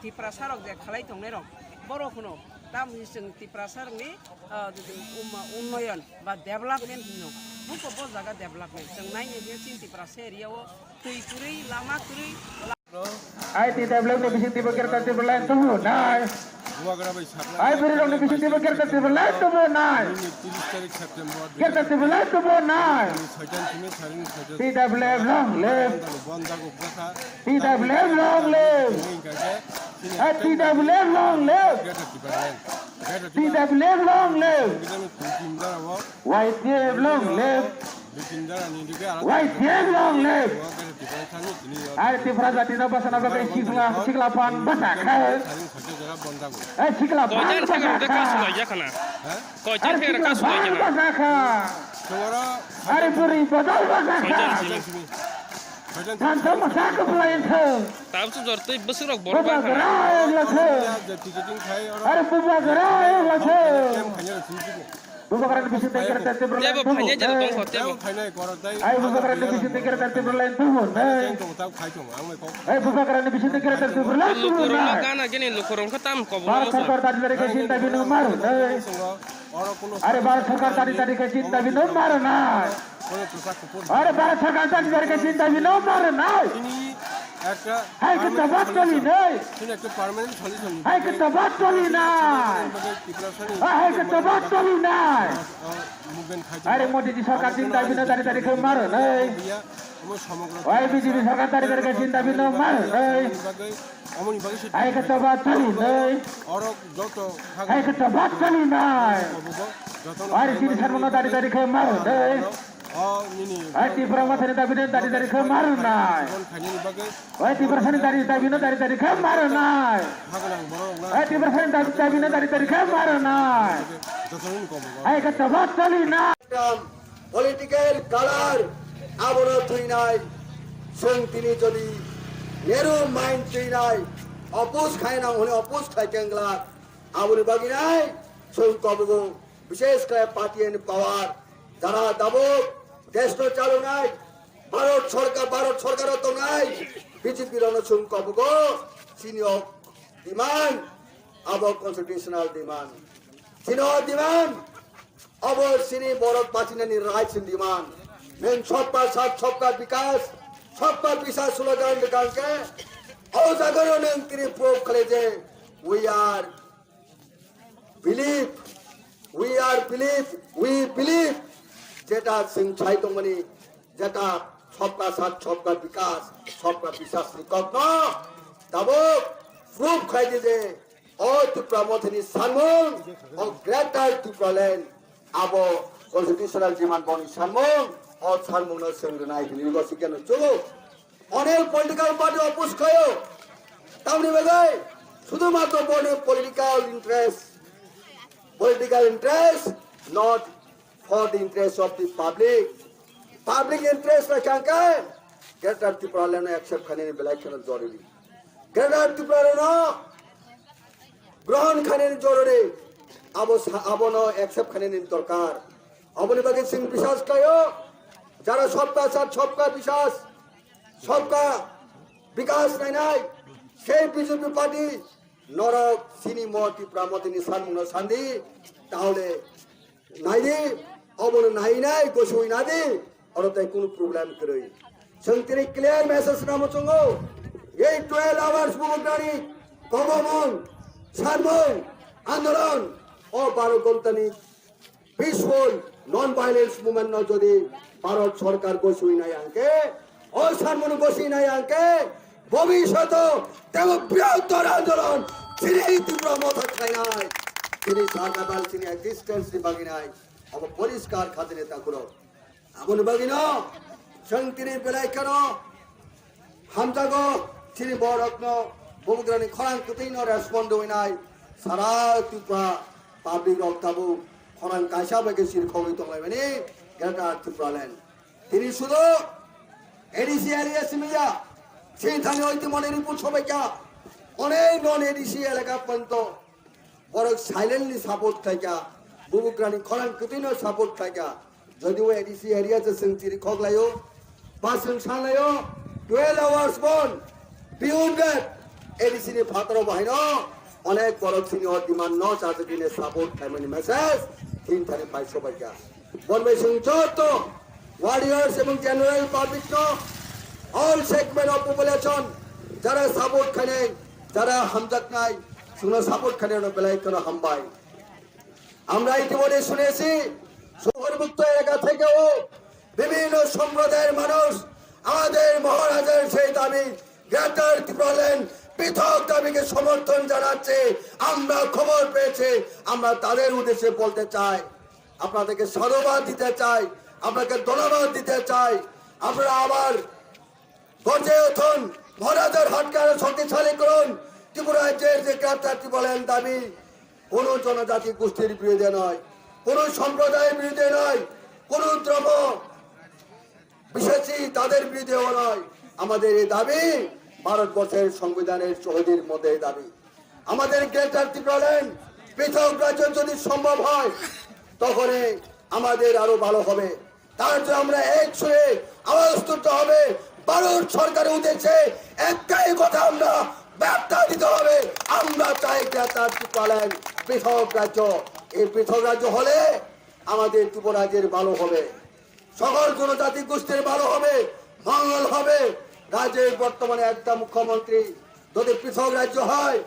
Tiprasarok je khalai tongnairok, borok hwno, tamni chwng Tiprasarokni, ah, um, unnoyon ba development hino. Buko bo jaga development. Chwng naini hwnkhe chini Tiprasa area o twi kwrwi, lama kwrwi, I T development bising tibo ker kar tibo line tubu nai. Bubagra bai sakla. Ai bwrwi rokni bising twibo Greater Tipraland tubu nai. Nini tiris tarik September Greater Tipraland tubu nai. Soitan simi saring soitan. T W F long live. Bondago bwkha. T W F long live. Sini hingka khe, sini Ai T W F long live. Greater Tipraland. Greater Tipraland. T W F long live. Sini kami kuitim dara o. Y T F long live. Y T F long live. Ar Tipra jati no bwsana bagwi sikla, sikla phan bwsa kha. Ai sikla phan bwsa kha. Ar sikla phan bwsa kha. Ar bwrwi bodol bwsa kha. Thansa mwsa kwplai wngthwng. Bubagra wnglathwng. Ar bubagra wnglathwng. Bubagrani bising twi Greater Tipraland tubu nai. Ai bubagrani bising twi Greater Tipraland tubu nai. Ai bubagrani bising twi Greater Tipraland tubu nai. Gana gini lukurong khe tam kobo. Bharat Sarkar dari dari khe chinta bino maru nai. Are Bharat Sarkar dari dari khe chinta bino maru nai. Are Bharat Sarkar dari dari khe chinta bino maru nai. Hai khe tobat toli nai. Hai khe tobat toli nai. Hai khe tobat toli nai. Are Modi ji sarkar chinta bino dari dari khe maru nai. Oi B J P sarkar dari dari khe chinta bino maru nai. Hai khe tobat toli nai. Hai khe tobat toli nai. Are chini sarmano dari dari khe maru nai. Hai Tipra Mothani dabi no dari dari khe maru nai. Hai Tipra Mothani dari dabi no dari dari khe maru nai. Hai Tipra Mothani dabi, dabi no dari dari khe maru nai. Hai khe tobat toli nai. Political color abono twinai. Chwng tini jodi Nehru mind twinai, oppose khainang hwnwi oppose khai kengla. Aboni bagwi nai chwng kobogo, bishesh khe party and power, jara tabuk desh no chalonai, Bharat Sarkar, Bharat Sarkar o tongnai B J P rokno chwng kobogo, chini o demand, abo constitutional demand. Chini o demand, abo chini borok bachinani rights ni demand. Nwng sabka saath sabka vikas, sabka vishwas slogan rwkha hwnkhe, o jagao nwng tini prove khlai je, we are believe, we are believe, we believe, jeta chwng sai tongmani, jeta sabka saath sabka vikas, sabka vishwas ni kokno tabuk prove khlai di je, o Tipra Mothani sanmung, o Greater Tipraland, abo constitutional demand boni sanmung, o sanmungno chwng rwnai hwnwi bo sikya no chugo. Onel political party oppose khayo. Tamni bagwi sudhumatro boni political interest. Political interest, not for the interest of the public. Public interest rwkha hwnkhe Greater Tipraland no accept khainani belai kheno jorori. Greater Tipraland no grohon khainani jorori. Abo sa-, abono accept khainani dorkar. Aboni bagwi chwng biswas khlaio, jara sabka saath sabka biswas, sabka vikas nainai, sei B J P party norok chini mo Tipra Mothani sanmungno sandi, tahole naidi, obono nainai gosui nadi, oro tai kunu problem kwrwi. Chwng tini clear message ramo chwngo, ei twelve hours bubagrani kobomung, sanmung, andolon, o baro gontani peaceful, non-violence movement no jodi Bharat Sarkar gosui nai hwnkhe, o sanmung gosui nai hwnkhe, bhobishoto tebo brihottor andolon chini Tipra Motha khlainai, chini survival, chini existence ni bagwi nai, obo poriskar khatini takhurok. Aboni bagwino chwng tini belai kheno hamjago, chini borokno bubagrani khorang kwtwino respond rwinai sara Tripura public rok tabuk khorang kaisa bai khe sirkhogwi tonglaimani Greater Tipraland. Tini sudu A D C area simiya, sini thani oitimoni report sobaikha, onek non A D C elaka ponto borok silently support khlaikha, bubagrani khorang kwtwino support khlaikha. Jodibo A D C area se chwng chiri khoklaio, ba chwng sanlaio, twelve hours bon, beyond that, A D C ni phataro bahaino onek borok sini o demand no chajagwine support khlaimani message thin thani pai sobaikha. Bon bai chwng joto warriors ebong general public no, all segment of population, jara support khainai, jara hamjaknai, শুনো সাপোর্ট খালি ওরা বেলায় কোনো হামবাই। আমরা ইতিমধ্যে শুনেছি, শহরমুক্ত এলাকা থেকেও বিভিন্ন সম্প্রদায়ের মানুষ আমাদের মহারাজার সেই দাবি, গ্রেটার ত্রিপুরাল্যান্ড পৃথক দাবিকে সমর্থন জানাচ্ছে। আমরা খবর পেয়েছি, আমরা তাদের উদ্দেশ্যে বলতে চাই, আপনাদেরকে সাধুবাদ দিতে চাই, আপনাকে ধন্যবাদ দিতে চাই। আপনারা আবার গর্জে উঠুন, মহারাজার হাতকে আরো শক্তিশালী করুন। ত্রিপুরা রাজ্যের যে গ্রেটার ত্রিপুরাল্যান্ড দাবি কোনো জনজাতি গোষ্ঠীর বিরুদ্ধে নয়, কোনো সম্প্রদায়ের বিরুদ্ধে নয়, কোনো ধর্ম বিশেষী তাদের বিরুদ্ধেও নয়। আমাদের এই দাবি ভারতবর্ষের সংবিধানের চৌহদ্দির মধ্যে এই দাবি। আমাদের গ্রেটার ত্রিপুরাল্যান্ড পৃথক রাজ্য যদি সম্ভব হয়, তখনই আমাদের আরো ভালো হবে। তার জন্য আমরা এক সুরে আওয়াজ তুলতে হবে। ভারত সরকারের উদ্দেশ্যে একটাই কথা আমরা বার্তা দিতে হবে, আমরা চাই গ্রেটার ত্রিপুরাল্যান্ড পৃথক রাজ্য। এই পৃথক রাজ্য হলে আমাদের ত্রিপুরা রাজ্যের ভালো হবে, সকল জনজাতি গোষ্ঠীর ভালো হবে, মঙ্গল হবে। রাজ্যের বর্তমানে একটা মুখ্যমন্ত্রী, যদি পৃথক রাজ্য হয়,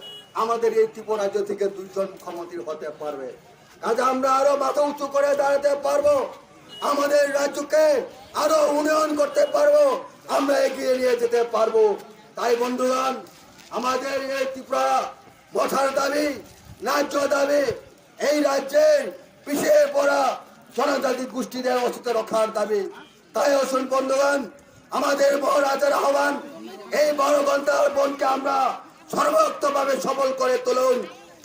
আমাদের এই ত্রিপুরা রাজ্য থেকে দুইজন মুখ্যমন্ত্রী হতে পারবে। কাজে আমরা আরো মাথা উঁচু করে দাঁড়াতে পারবো, আমাদের রাজ্যকে আরো উন্নয়ন করতে পারবো, আমরা এগিয়ে নিয়ে যেতে পারবো। তাই বন্ধুগণ, আমাদের এই ত্রিপুরা মথার দাবি, ন্যায্য দাবি, এই রাজ্যের পিছিয়ে পড়া জনজাতি গোষ্ঠীদের অস্তিত্ব রক্ষার দাবি। তাই আসুন বন্ধুগণ, আমাদের মহারাজার আহ্বান, এই বারো ঘন্টার বনকে আমরা সর্বোক্তভাবে সফল করে তুলুন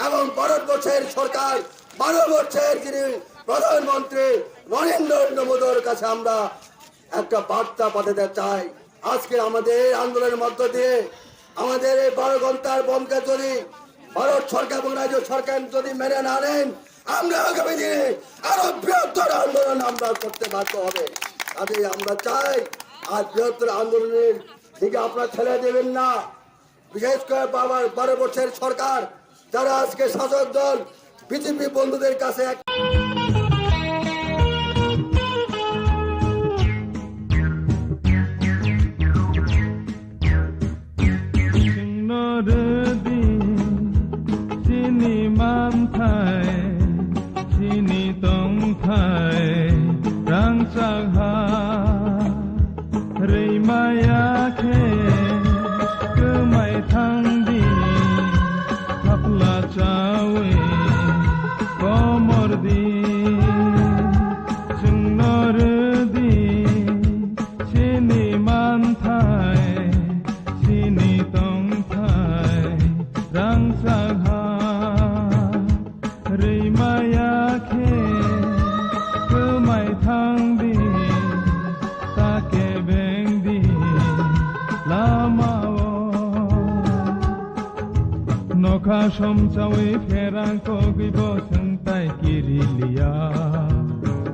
এবং ভারতবর্ষের সরকার, ভারতবর্ষের যিনি প্রধানমন্ত্রী নরেন্দ্র মোদীর কাছে আমরা একটা বার্তা পাঠাতে চাই। আজকে আমাদের এই আন্দোলনের মধ্য দিয়ে আমাদের এই বারো ঘন্টার বনকে যদি ভারত সরকার এবং রাজ্য সরকার যদি মেনে না নেন, আমরা আগামী দিনে আরো বৃহত্তর আন্দোলন আমরা করতে বাধ্য হবে। কাজেই আমরা চাই আর বৃহত্তর আন্দোলনের দিকে আপনারা ঠেলে দেবেন না। বিশেষ করে বাবার বারো বছরের সরকার, যারা আজকে শাসক দল বিজেপি বন্ধুদের কাছে এক Chwngno rwdi chini manthai, chini tongthai rangchak ha. Rwimaya khe kwmai thangdi, thapla chawi komordi. Chwngno rwdi chini manthai, chini tongthai rangchak ha. Rwimaya khe kwmai thangdi, ta kebengdi lamao. Nokha somchawi pherang kogwi bo swngtai kiriliya.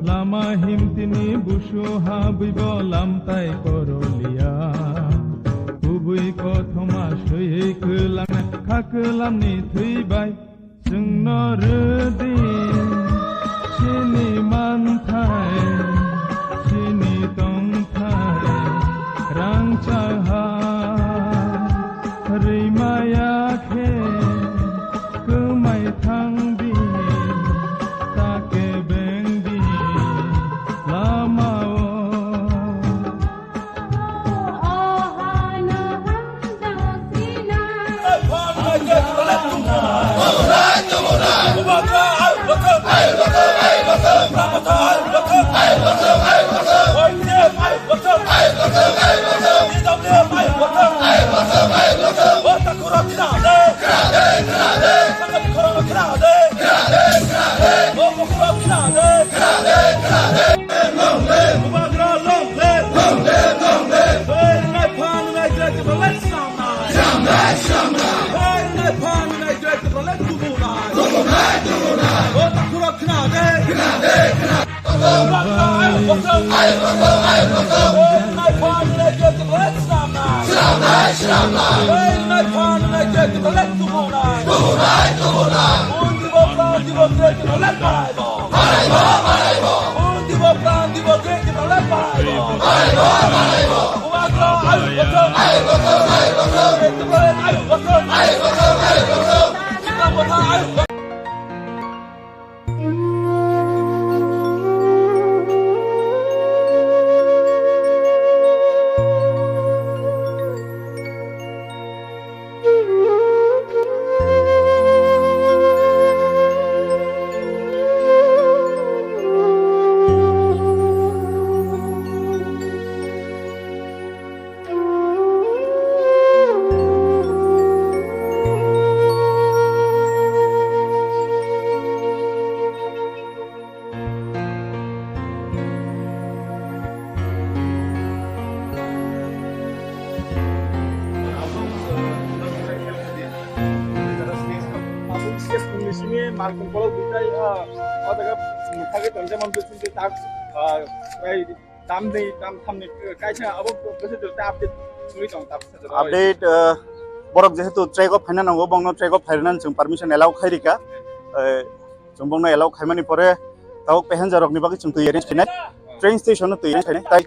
Lama himtini busu habwi bo lamtai koroliya. Kubui kothoma swiwi kwlangnai kha kwlamni thwibai. Chwngno rwdi chini manthai, chini tongthai rangchak ha. Rwimaya khe kwmai thangdi, ta kebengdi lamao. Long live! Long live! Long live! Long live! Long live! Hey, nai phan nai jai ke balai sam nai. Sam nai, sam nai. Hey, nai phan nai jai ke balai tubu nai. Tubu nai, tubu nai. O ta khura khna de. Khna de, khna de. Khura khna, ai, khura khna. Ai, khura khna, ai, khura khna. Hey, nai phan nai jai ke balai sam nai. Sam nai, sam nai. Hey, nai phan nai jai ke balai tubu nai. Tubu nai, tubu nai. Undi bo pran di bo jai ke balai bai bo. Bai bo, bai bo. Undi bo pran di bo jai ke balai bai bo. Bai bo, bai bo. Uagra ayu bothor. Ayu bothor, ayu bothor. Ayu bothor. Ayu bothor, ayu bothor. Malkhung kolok bijai, ah, o jaga mutha ke tong jemon bising ke tak, ah, prai tam ni, tam tham ni, kaisa abo bwswk ta update suri tong, tak update, ah, borok jehetu track o phaina nango, bongno track o phairwnani chwng permission allow khairika. Eh, chwng bongno allow khaimani pore tabuk passenger rokni bagwi chwng twi arrange khainai, train station o twi arrange khainai. Tai